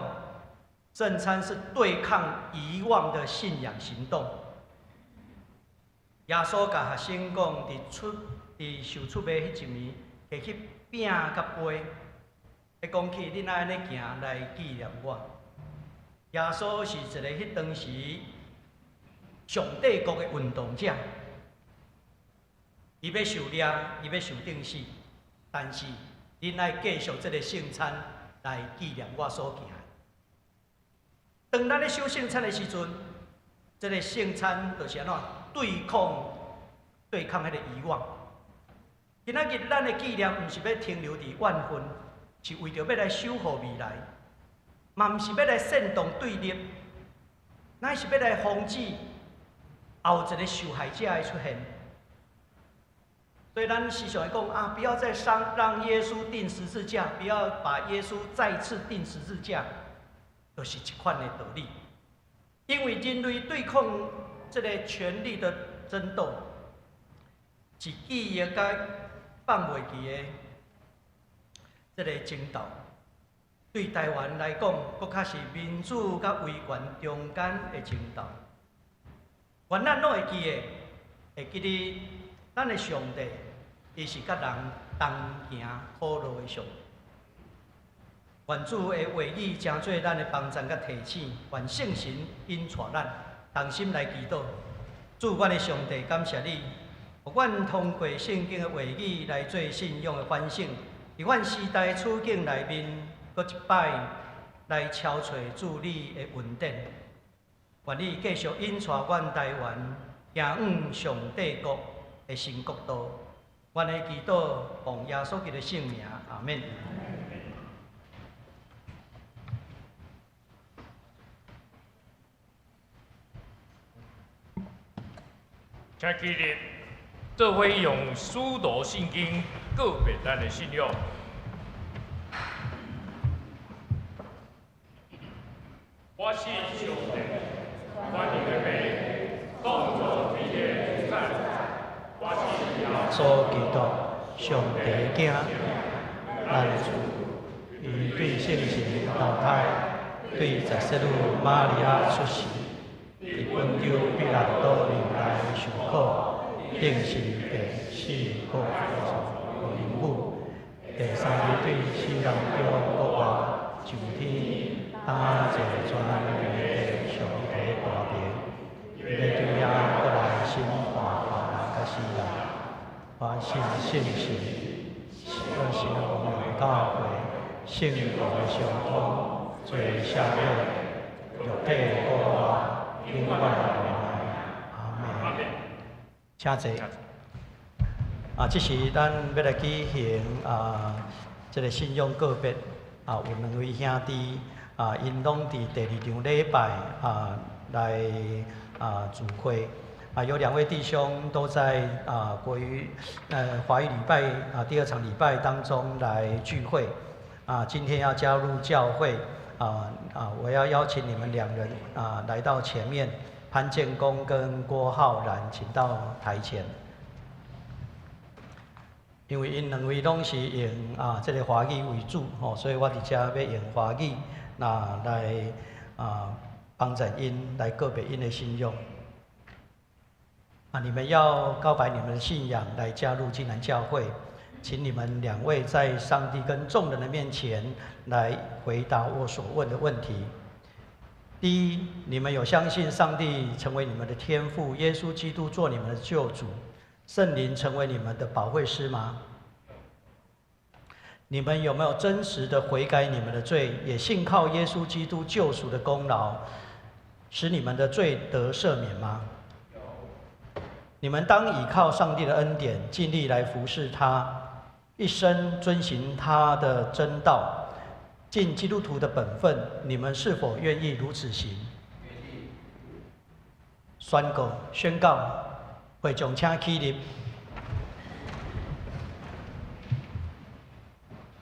聖餐是對抗遺忘的信仰行動。耶穌共學生講，佇受出賣彼一暝，提起餅佮杯，彼講起恁愛按呢行來紀念我。耶穌是一个彼當時上帝國的運動者，伊欲受掠，伊欲受釘死，但是恁愛繼續這个聖餐來紀念我所行的。當咱咧守聖餐的時陣，這个聖餐就是按怎對抗彼个遺忘。今仔日咱的紀念，毋是欲停留佇怨恨，是為著欲來守護未來，嘛毋是欲來煽動對立，乃是欲來防止後一个受害者的出現。所以咱時常會講啊，不要再傷，讓耶穌釘十字架，不要把耶穌再次釘十字架，就是這款的道理。因為人類對抗這个權力的爭鬥，是記憶佮放袂記的這个爭鬥。對台灣來講，閣較是民主佮威權中間的爭鬥。願咱攏會記得，會記得咱的上帝，伊是佮人同行苦路的上帝。願主的話語成做咱的幫贊佮提醒，願聖神引帶咱同心來祈禱。主，阮的上帝，感謝你，予阮通過聖經的話語來做信仰的反省。佇阮時代處境內面，閣一擺來敲揣主你的恩典。願你繼續引帶阮台灣行往上帝國的新國度。阮的祈禱，奉耶穌基督的聖名，阿們。請起立，做伙用使徒信經告別咱的信仰。我信上帝，萬有的父，創造天地的主宰。我信耶穌基督，上帝的囝，咱的主，伊對聖神投胎，對十聖女瑪利亞出世，佇本丟彼拉多年代受苦，釘十字架死復活予靈母，第三日對死人中復活，上天，擔坐全能的上帝大爿，伊欲對遐閣來審判活人佮死人。我信聖神，我信羅馬教會，聖徒的相通，罪赦免，肉體復活，永遠的活。阿們。請坐。啊，這是咱欲來舉行啊，這个信仰告別啊，有兩位兄弟啊，𪜶攏佇第二場禮拜啊來啊聚會。啊，有兩位弟兄都在啊國語華語禮拜啊第二場禮拜當中來聚會。啊，今天要加入教會啊，我要邀請你們兩人啊來到前面，潘建功跟郭浩然，請到台前。因為𪜶兩位攏是用啊這个華語為主吼，所以我佇遮欲用華語那來啊幫助𪜶來告白𪜶的信仰。啊，你們要告白你們的信仰，來加入濟南教會，請你們兩位在上帝跟眾人的面前來回答我所問的問題。第一，你們有相信上帝成為你們的天父，耶穌基督做你們的救主，聖靈成為你們的保惠師嗎？你們有沒有真實的悔改你們的罪，也信靠耶穌基督救贖的功勞，使你們的罪得赦免嗎？你們當倚靠上帝的恩典，盡力來服侍他，一生遵行他的真道，盡基督徒的本分。你們是否願意如此行？宣告，宣告，會眾請起立。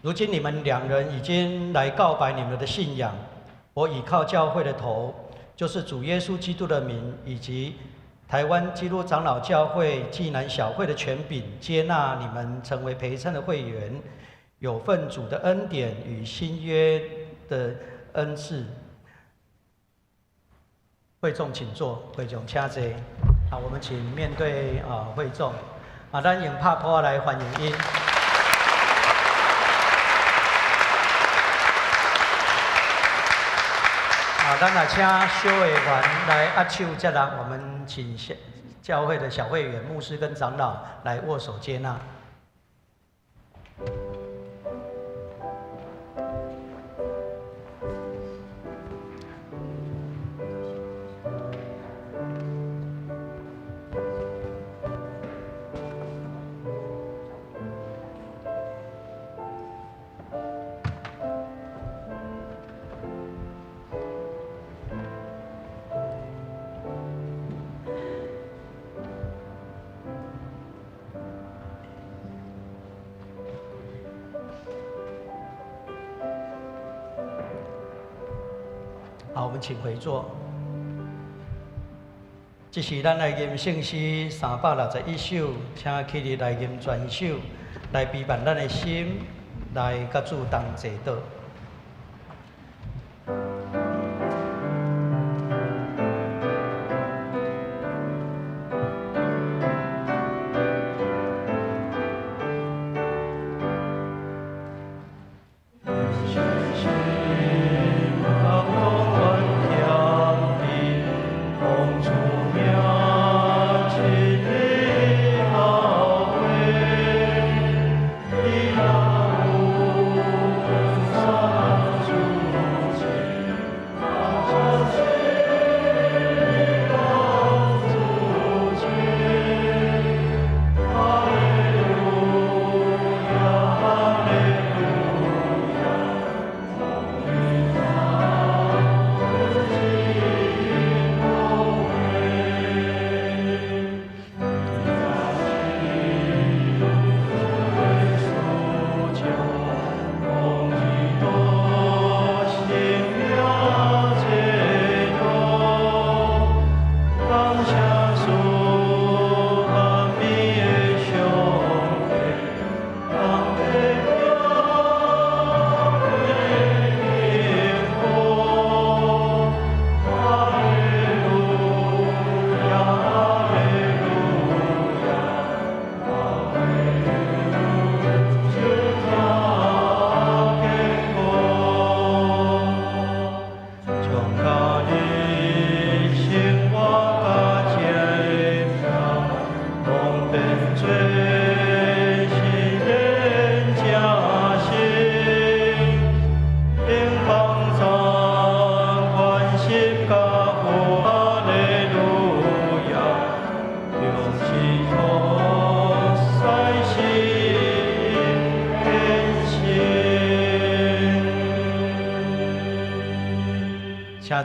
如今你們兩人已經來告白你們的信仰，我倚靠教會的頭，就是主耶穌基督的名，以及台灣基督長老教會濟南小會的權柄，接納你們成為陪餐的會員，有份主的恩典與新約的恩賜。會眾請坐，會眾請坐。啊，我們請面對啊會眾。啊，咱用拍鼓來歡迎𪜶。啊，咱來請小會員來握手接納，我們請小教會的小會員、牧師跟長老來握手接納。好，我們請回座。這是咱來吟聖詩361首，請起立來吟全首，來卑慢咱的心，來佮主同齊禱。你若有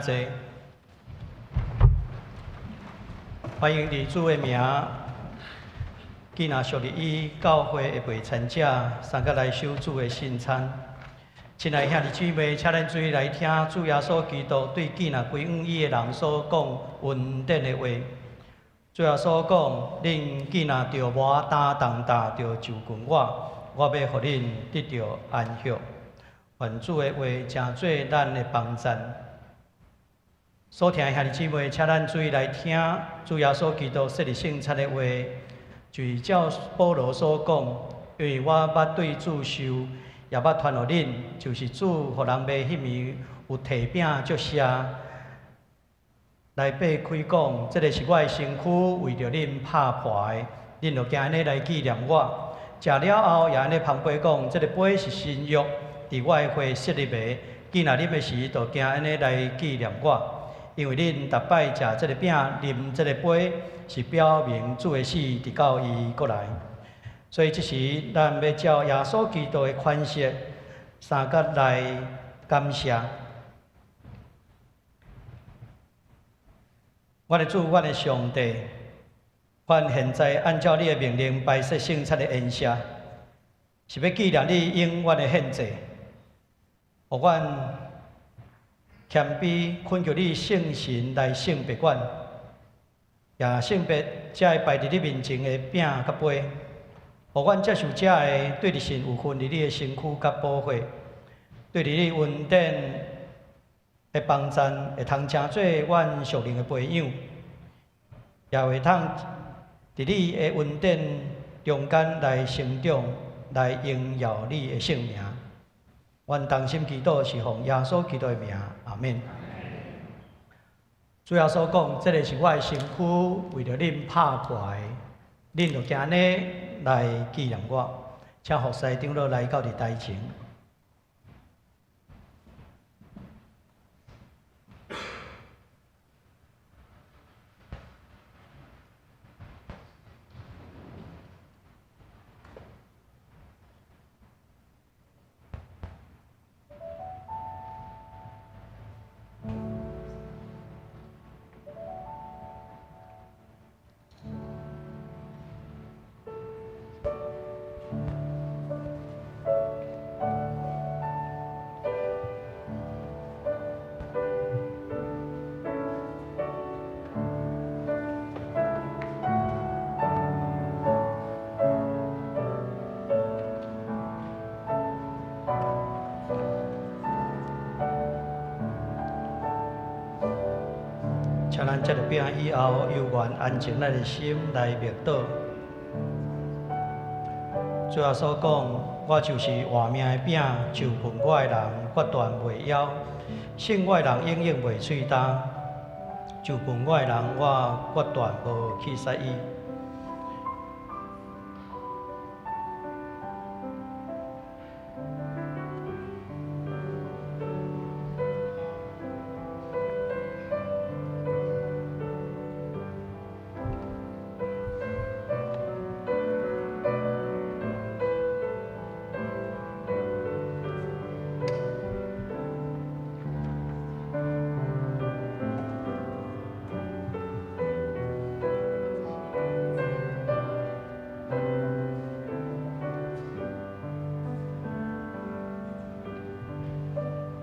請坐。歡迎佇主的名，囡仔屬日以教會的袂參者，三個來守主的聖餐。親愛兄弟姊妹，請咱注意來聽主耶穌基督對囡仔歸向伊的人所講恩典的話。主耶穌講：恁囝若著無擔重擔，著就近我，我欲予恁得著安息。願主的話成做咱的幫贊。所聽的兄弟姊妹，請咱注意來聽主耶穌基督設立聖餐的話，就是照保羅所講，因為我捌對主受，也捌傳予恁，就是主予人賣彼暝有提餅祝謝，來擘開講，這个是我的身軀，為著恁拍破的，恁著行按呢來紀念我。食了後，也按呢捧杯講，這个杯是新約，佇我的血設立的，囝若啉的時，著行按呢來紀念我。因為恁逐擺食這个餅、啉這个杯，是表明主的死，直到伊閣來。所以這時，咱欲照耶穌基督的款式，相佮來感謝。阮的主，阮的上帝，阮現在按照你的命令擺設聖餐的宴席，是欲紀念你永遠的獻祭，予阮謙卑懇求你聖神來聖別阮，也聖別這个擺佇你面前的餅佮杯，予阮接受這个對著神有份佇你的身軀佮寶血，對著你恩典的幫贊，會通成做阮屬靈的培養，也會通佇你的恩典中間來成長，來榮耀你的聖名。阮同心祈禱是奉耶穌基督的名，阿們。主耶穌講：這个是我的身軀，為著恁拍破的，恁著行按呢來紀念我。請服侍長老來到佇台前。請咱食著餅以後，猶原安靜咱的心來默禱。主耶穌講：我就是活命的餅，就近我的人，決斷袂枵；信我的人，永遠袂喙焦。就近我的人，我決斷無棄殺伊。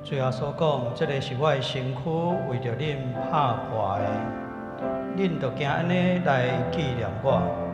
主耶穌講：這个是我的身軀，為著恁拍破的，恁著行按呢來紀念我。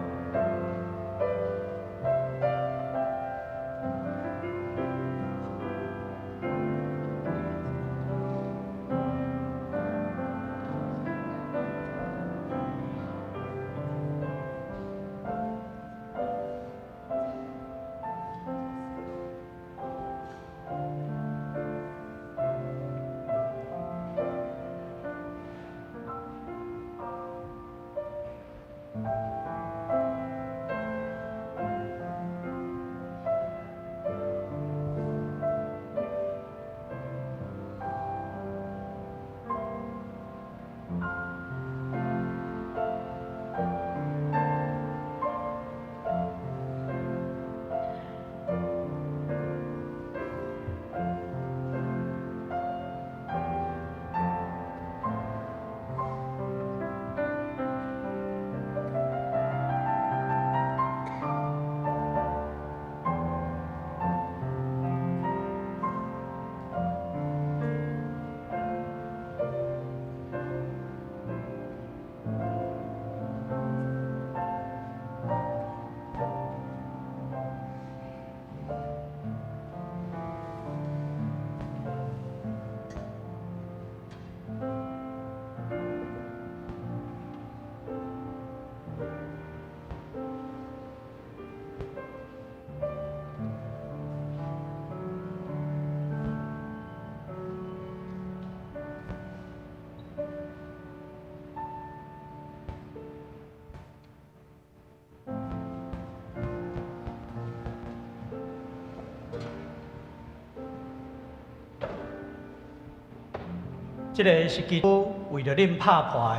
這个是基督為著恁拍破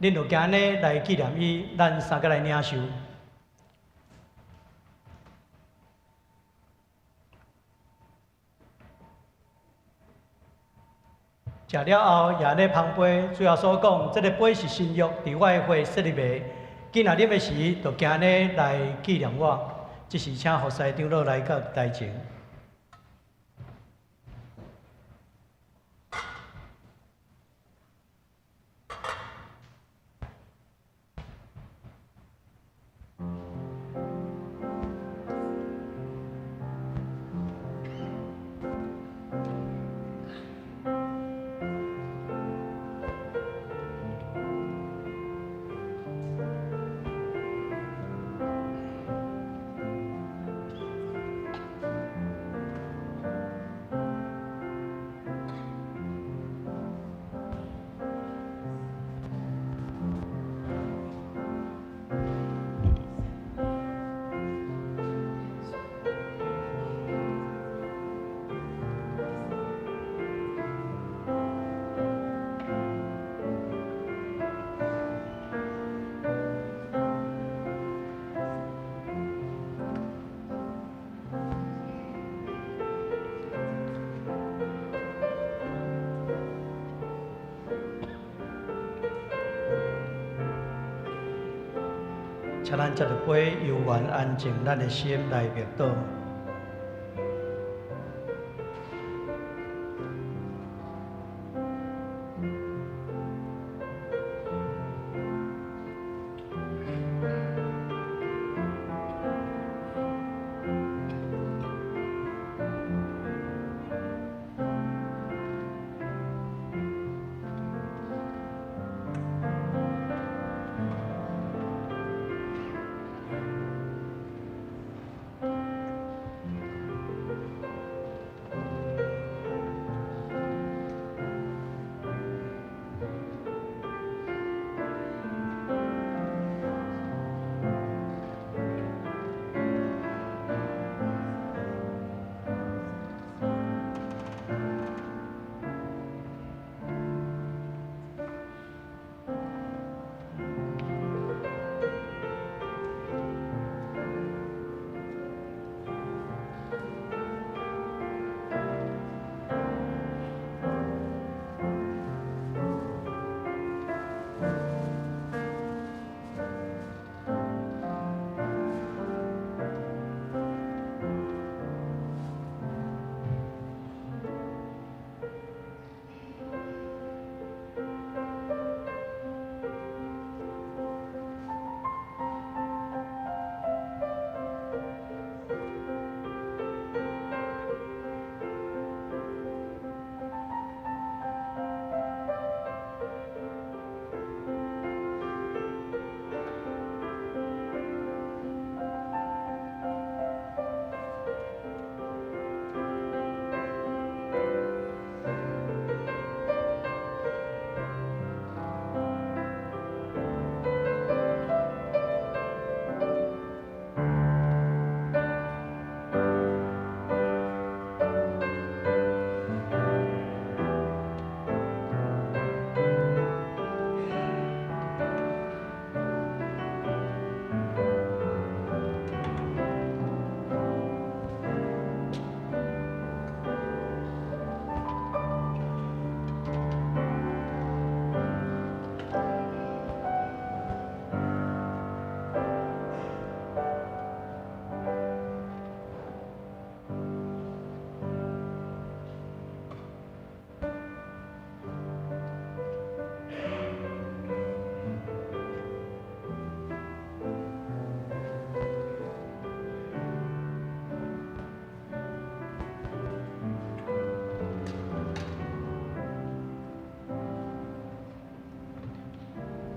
的，恁就行呢來紀念伊，咱三個來領受。食了後，也按呢捧杯，主耶穌講：這个杯是新約，佇我的血設立的。囝若啉的時，就行呢來紀念我。這時請服侍長老來到台前。請咱接著杯，悠閒安靜咱的心來默禱。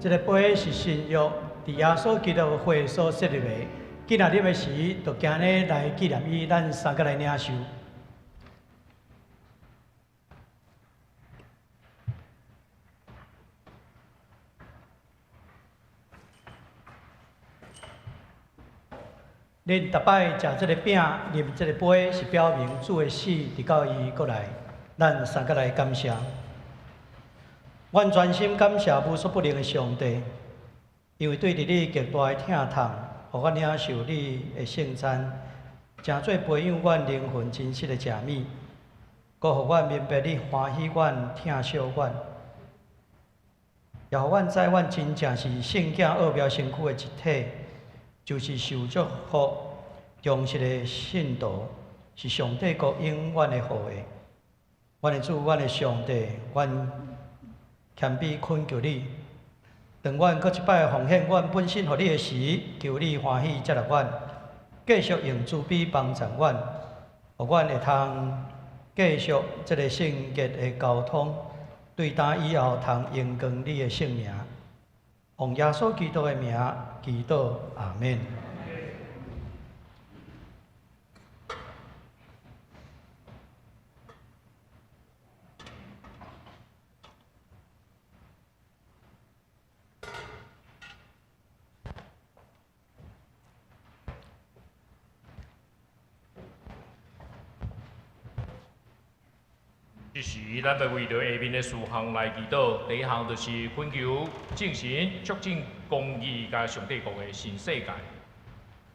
這个杯是新約，佇耶穌基督的血所設立的。囝若啉的時，就行呢來紀念伊，咱三個來領受。恁逐擺食這个餅、啉這个杯，是表明主的死，直到伊閣來。咱三個來感謝。阮全心感謝無所不能的上帝，因為對著你極大的疼痛，予阮領受你的聖餐，成做培養阮靈魂真實的食物，閣予阮明白你歡喜阮、疼惜阮，也予阮知阮真正是聖潔奧妙身軀的一體，就是受祝福、忠實的信徒，是上帝國永遠的後裔。阮的主，阮的上帝，阮謙卑懇求你，當阮閣一擺奉獻阮本身予你的時，求你歡喜接納阮，繼續用慈悲幫助阮，予阮會通繼續這個聖潔的交通，對今以後通榮光你的聖名。奉耶穌基督的名祈禱，阿們。這時，咱欲為著下面的事項來祈禱。第一項就是懇求眾神促進公義佮上帝國的新世界。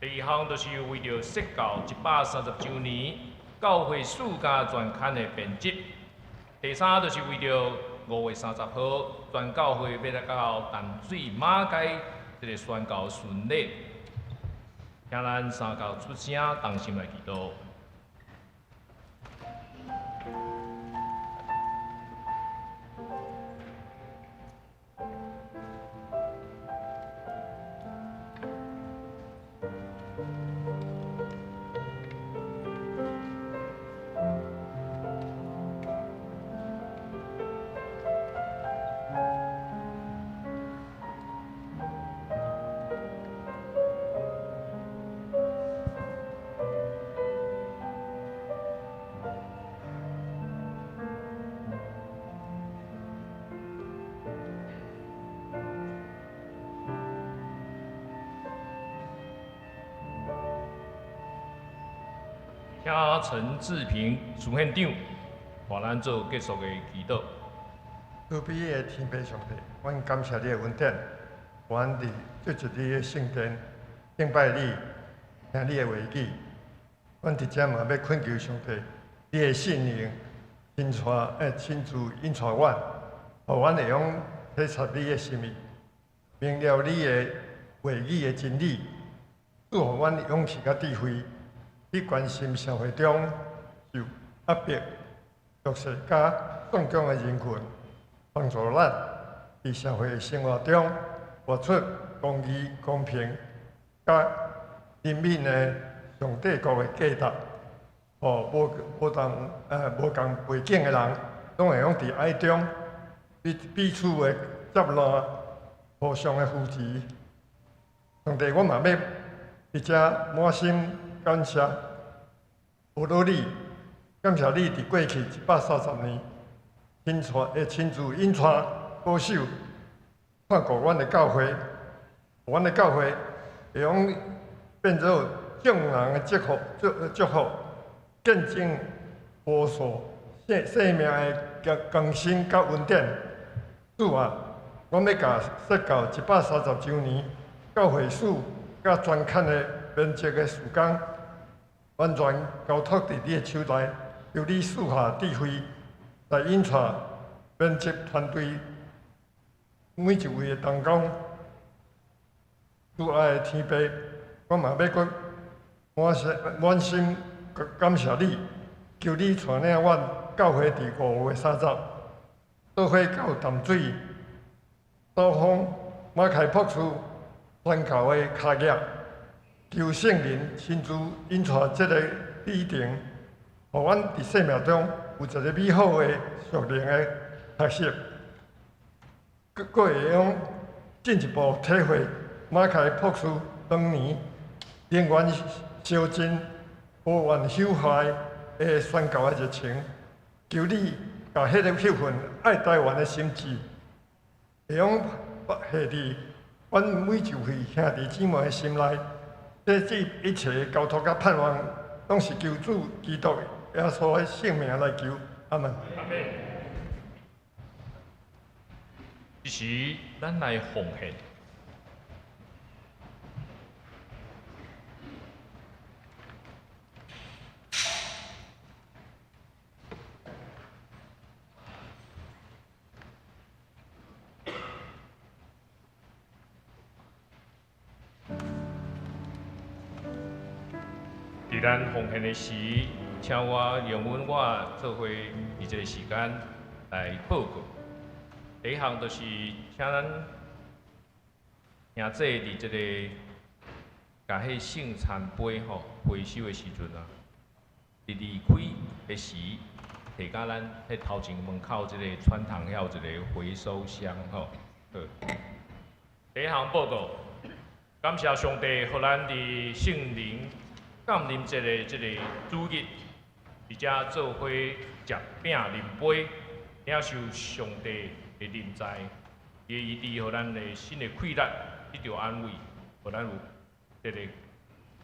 第二項就是為著釋教130週年教會史佮專刊的編輯。第三就是為著5月30號全教會欲來到淡水馬偕這个宣教巡禮，請咱三教出聲，同心來祈禱。請陳志平副縣長，帶咱做結束的祈禱。慈悲的天父上帝，阮感謝你的恩典，阮佇這一日的聖殿敬拜你，聽你的話語。阮佇遮嘛欲懇求上帝，你的聖靈親帶，親自引帶阮，予阮會用體察你的心意，明了你的話語的真理，賜予阮勇氣佮智慧，去關心社會中受壓迫、弱勢佮創傷的人群，幫助咱佇社會生活中活出公義、公平佮人民的上帝國的價值。予無仝背景的人，攏會用佇愛中彼彼此的接納，互相的扶持。上帝，我嘛欲佇遮滿心感謝，無論你，感謝你佇過去130年，親自引帶保守，看顧阮的教會，阮的教會會用變做眾人的祝福，祝福，見證無數生命的更新佮恩典。主啊，阮欲共釋教130週年教會史佮專刊的編輯的事工，完全交託佇你的手內，求你賜下智慧，來引帶編輯團隊每一位的同工。主愛的天父，我嘛欲閣滿心感謝你，求你帶領阮教會佇5月30，做伙到淡水走訪馬凱博士宣教的跤跡，求聖靈親自引帶這个旅程，予阮佇生命中有一个美好的屬靈的學習，閣會用進一步體會馬凱博士當年能源燒盡、無怨朽壞的宣教的熱情，求你共彼个彼份愛台灣的心志，會用下佇阮每一位兄弟姊妹的心內。這一切交託佮盼望，攏是求主基督耶穌的聖名來求，阿們。阿們。這時，咱來奉獻。佇咱奉獻的時，請我容允我做伙佇這个時間來報告。第一項就是請咱兄弟佇這个共彼聖餐杯吼回收的時陣啊，佇離開的時，提共咱彼頭前門口這個穿堂遐有一个回收箱吼。好，第一項報告，感謝上帝，予咱佇聖靈降臨節的這個主日，佇遮做伙食餅啉杯，領受上帝的臨在，伊的醫治，予咱的新的氣力，得著安慰，予咱有這個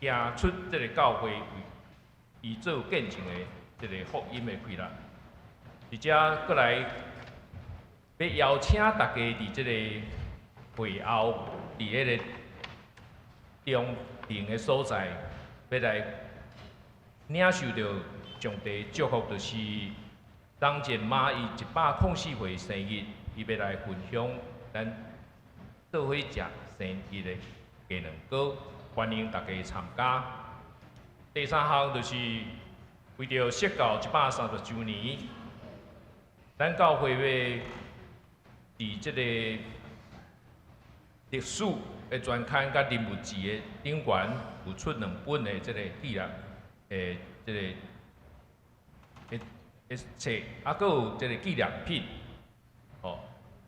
行出這個教會為伊做見證的這个福音的氣力。佇遮閣來欲邀請大家佇這个會後，佇彼个中庭的所在，欲來領受著上帝祝福，就是張健媽伊104歲生日，伊欲來分享咱做伙食生日的雞卵糕，歡迎大家參加。第三項就是為著釋教130週年，咱教會欲佇這个歷史的專刊佮人物誌的頂懸有出兩本的這个紀念的這个的冊，啊，閣有這个紀念品，吼，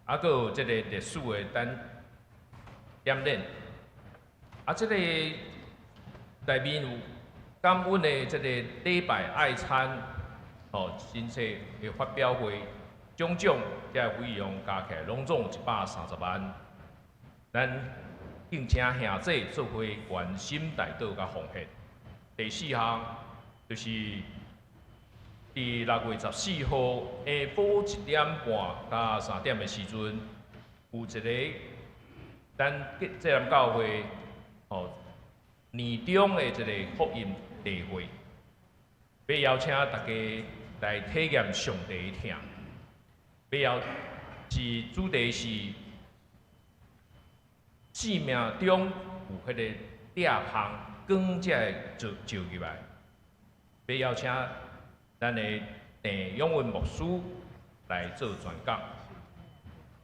啊，閣有這个歷史的單點展，啊，這个內面有感恩的這个禮拜愛餐，吼，新冊的發表會，種種這个費用加起來攏總130萬。咱敬請兄弟做伙關心代禱佮奉獻。第四項就是佇6月14號下晡1點半到3點的時陣，有一个咱濟南教會吼年終的一个福音大會，欲邀請大家來體驗上帝的疼。欲邀是主題是生命中有彼个裂縫，光才會照照入來。欲邀請咱的鄭永文牧師來做宣講，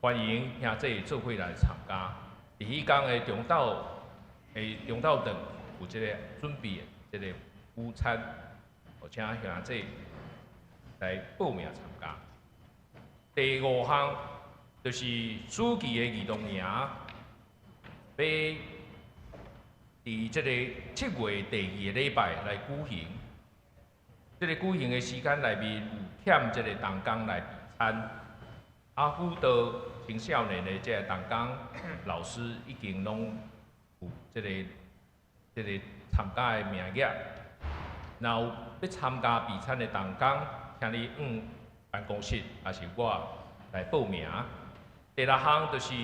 歡迎兄弟做伙來參加。佇彼工的中晝的中晝頓有這個準備的這个午餐，請兄弟來報名參加。第五項就是暑期的兒童營，欲佇這个7月第二个禮拜來舉行。這个舉行的時間內面有欠這个同工來備餐，啊，輔導青少年的這个同工老師已經攏有這个參加的名額。若有欲參加備餐的同工，請你向辦公室，抑是我來報名。第六項就是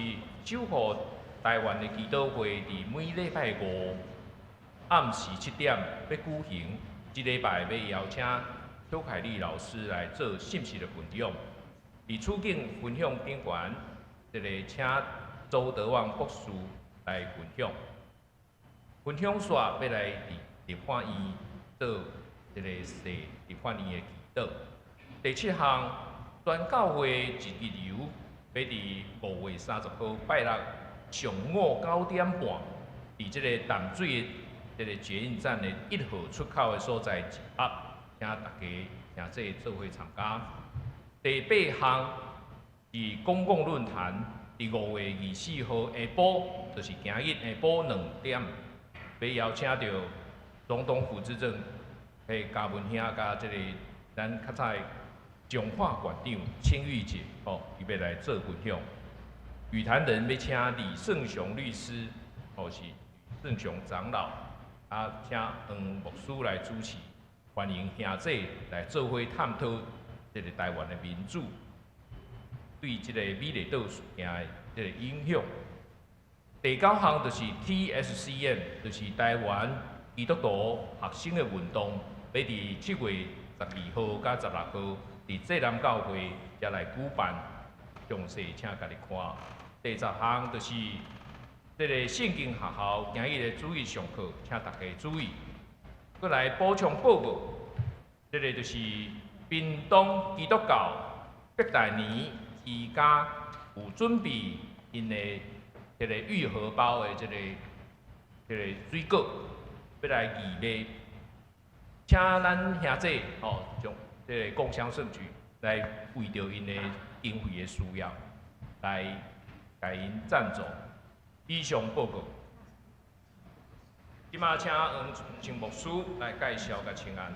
守護台灣的祈禱會，佇每禮拜五暗時7點欲舉行。這禮拜欲邀請邱凱麗老師來做信息的分享。佇處境分享頂懸，這个請周德旺博士來分享。分享煞欲來佇立法院做這个踅立法院的祈禱。第七項，全教會一日遊，欲佇5月30號拜六上午9點半，佇這个淡水這个捷運站的1號出口的所在集合，請大家兄弟做伙參加。第八項是公共論壇，佇5月24號下晡，就是今日下晡2點，欲邀請著總統府資政彼嘉文兄佮這个咱較早的彰化縣長青玉姐，吼，伊欲來做分享。與談人欲請李勝雄律師，吼是勝雄長老，啊，請黃牧師來主持，歡迎兄弟來做伙探討這个台灣的民主。對這个美麗島事件的這个影響。第九項就是 TSCM，就是台灣基督徒學生的運動，欲佇7月12號佮16號，佇濟南教會遮來舉辦，詳細請家己看。第十項就是這个聖經學校今日的主日上課，請大家注意。閣來補充報告，這个就是屏東基督教伯大尼之家有準備𪜶的這个玉荷包的這个水果，欲來義賣，請咱兄弟吼，將這个共襄盛舉，來為著𪜶的經費的需要，來共𪜶贊助。以上報告。這馬請黃春牧師來介紹佮請安。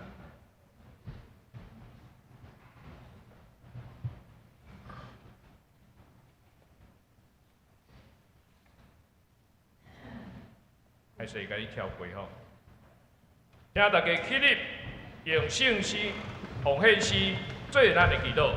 歹勢，共你跳過吼。請大家起立，用聖詩、奉獻詩做咱的祈禱。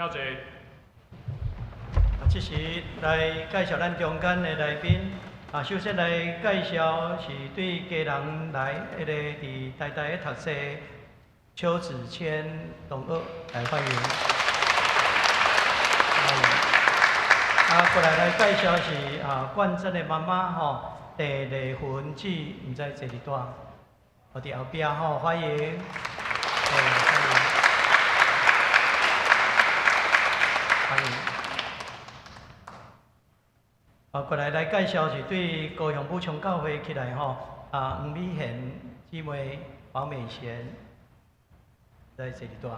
請坐。啊，這時來介紹咱中間的來賓。啊，首先來介紹是對基隆來，彼个佇台大咧讀冊邱子謙同學來歡迎。啊，過來來介紹是啊，冠珍的媽媽吼，鄭麗芬姊，毋知坐佇佗，哦，佇後壁吼，歡迎。歡迎。歡迎。啊，過來來介紹是對高雄武昌教會起來吼，啊，黃美賢姊妹黃美賢來坐佇佗。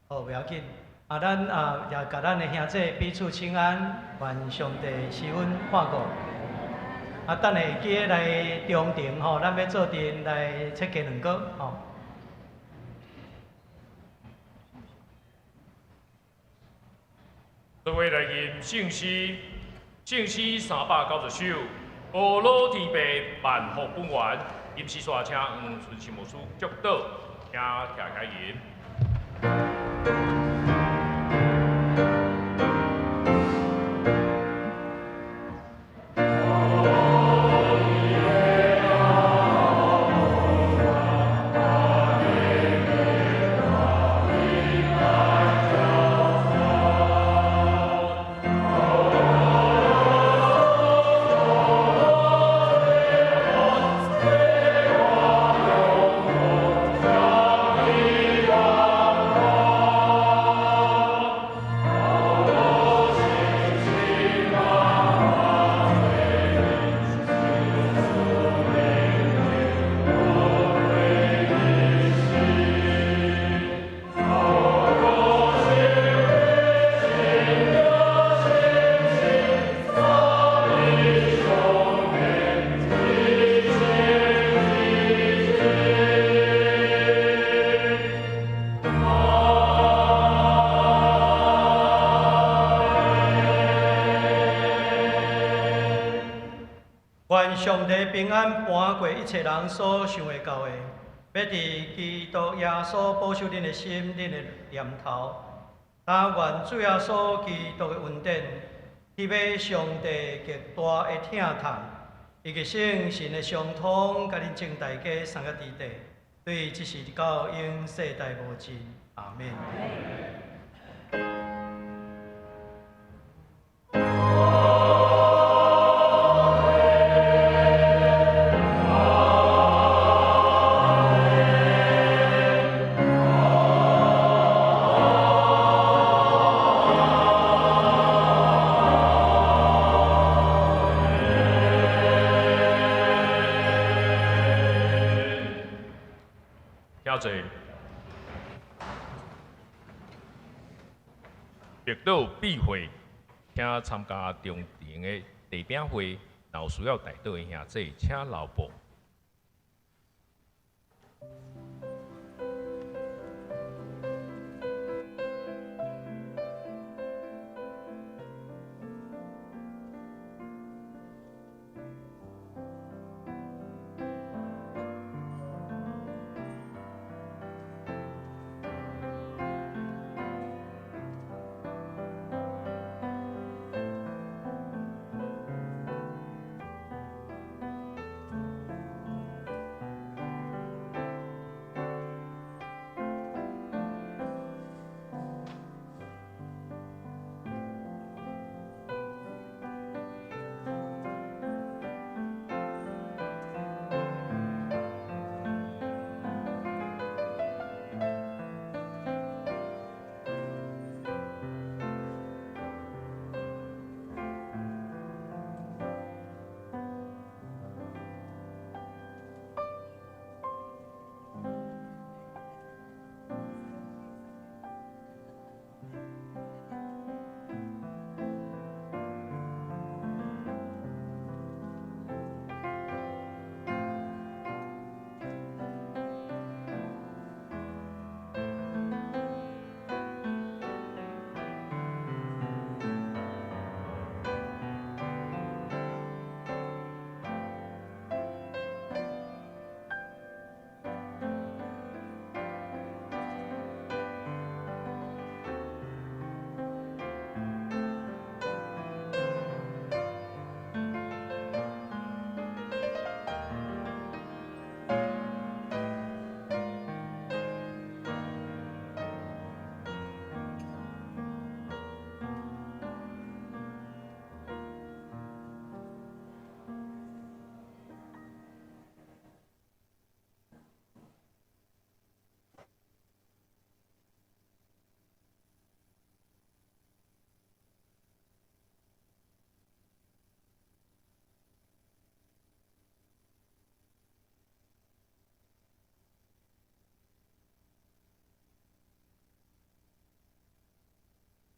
好，袂要緊。啊，咱啊也共咱的兄弟彼此請安，願上帝賜恩看顧。啊，等下會記得來中庭吼，咱欲做陣來切雞卵糕吼。各位來吟聖詩，聖詩390首，阿老天父萬福本源，吟詩煞請黃春生牧師祝禱，請徛起來吟。願上帝平安搬過一切人所想會到的，欲佇基督耶穌保守恁的心、恁的念頭。但願主耶穌基督的恩典，天父上帝極大的疼痛，以及聖神的相通，共恁眾大家三個弟弟，對這時到永世代無盡。阿們。請坐。绿岛庇會，請參加中庭的地餅會，若有需要代禱的兄弟，請留步。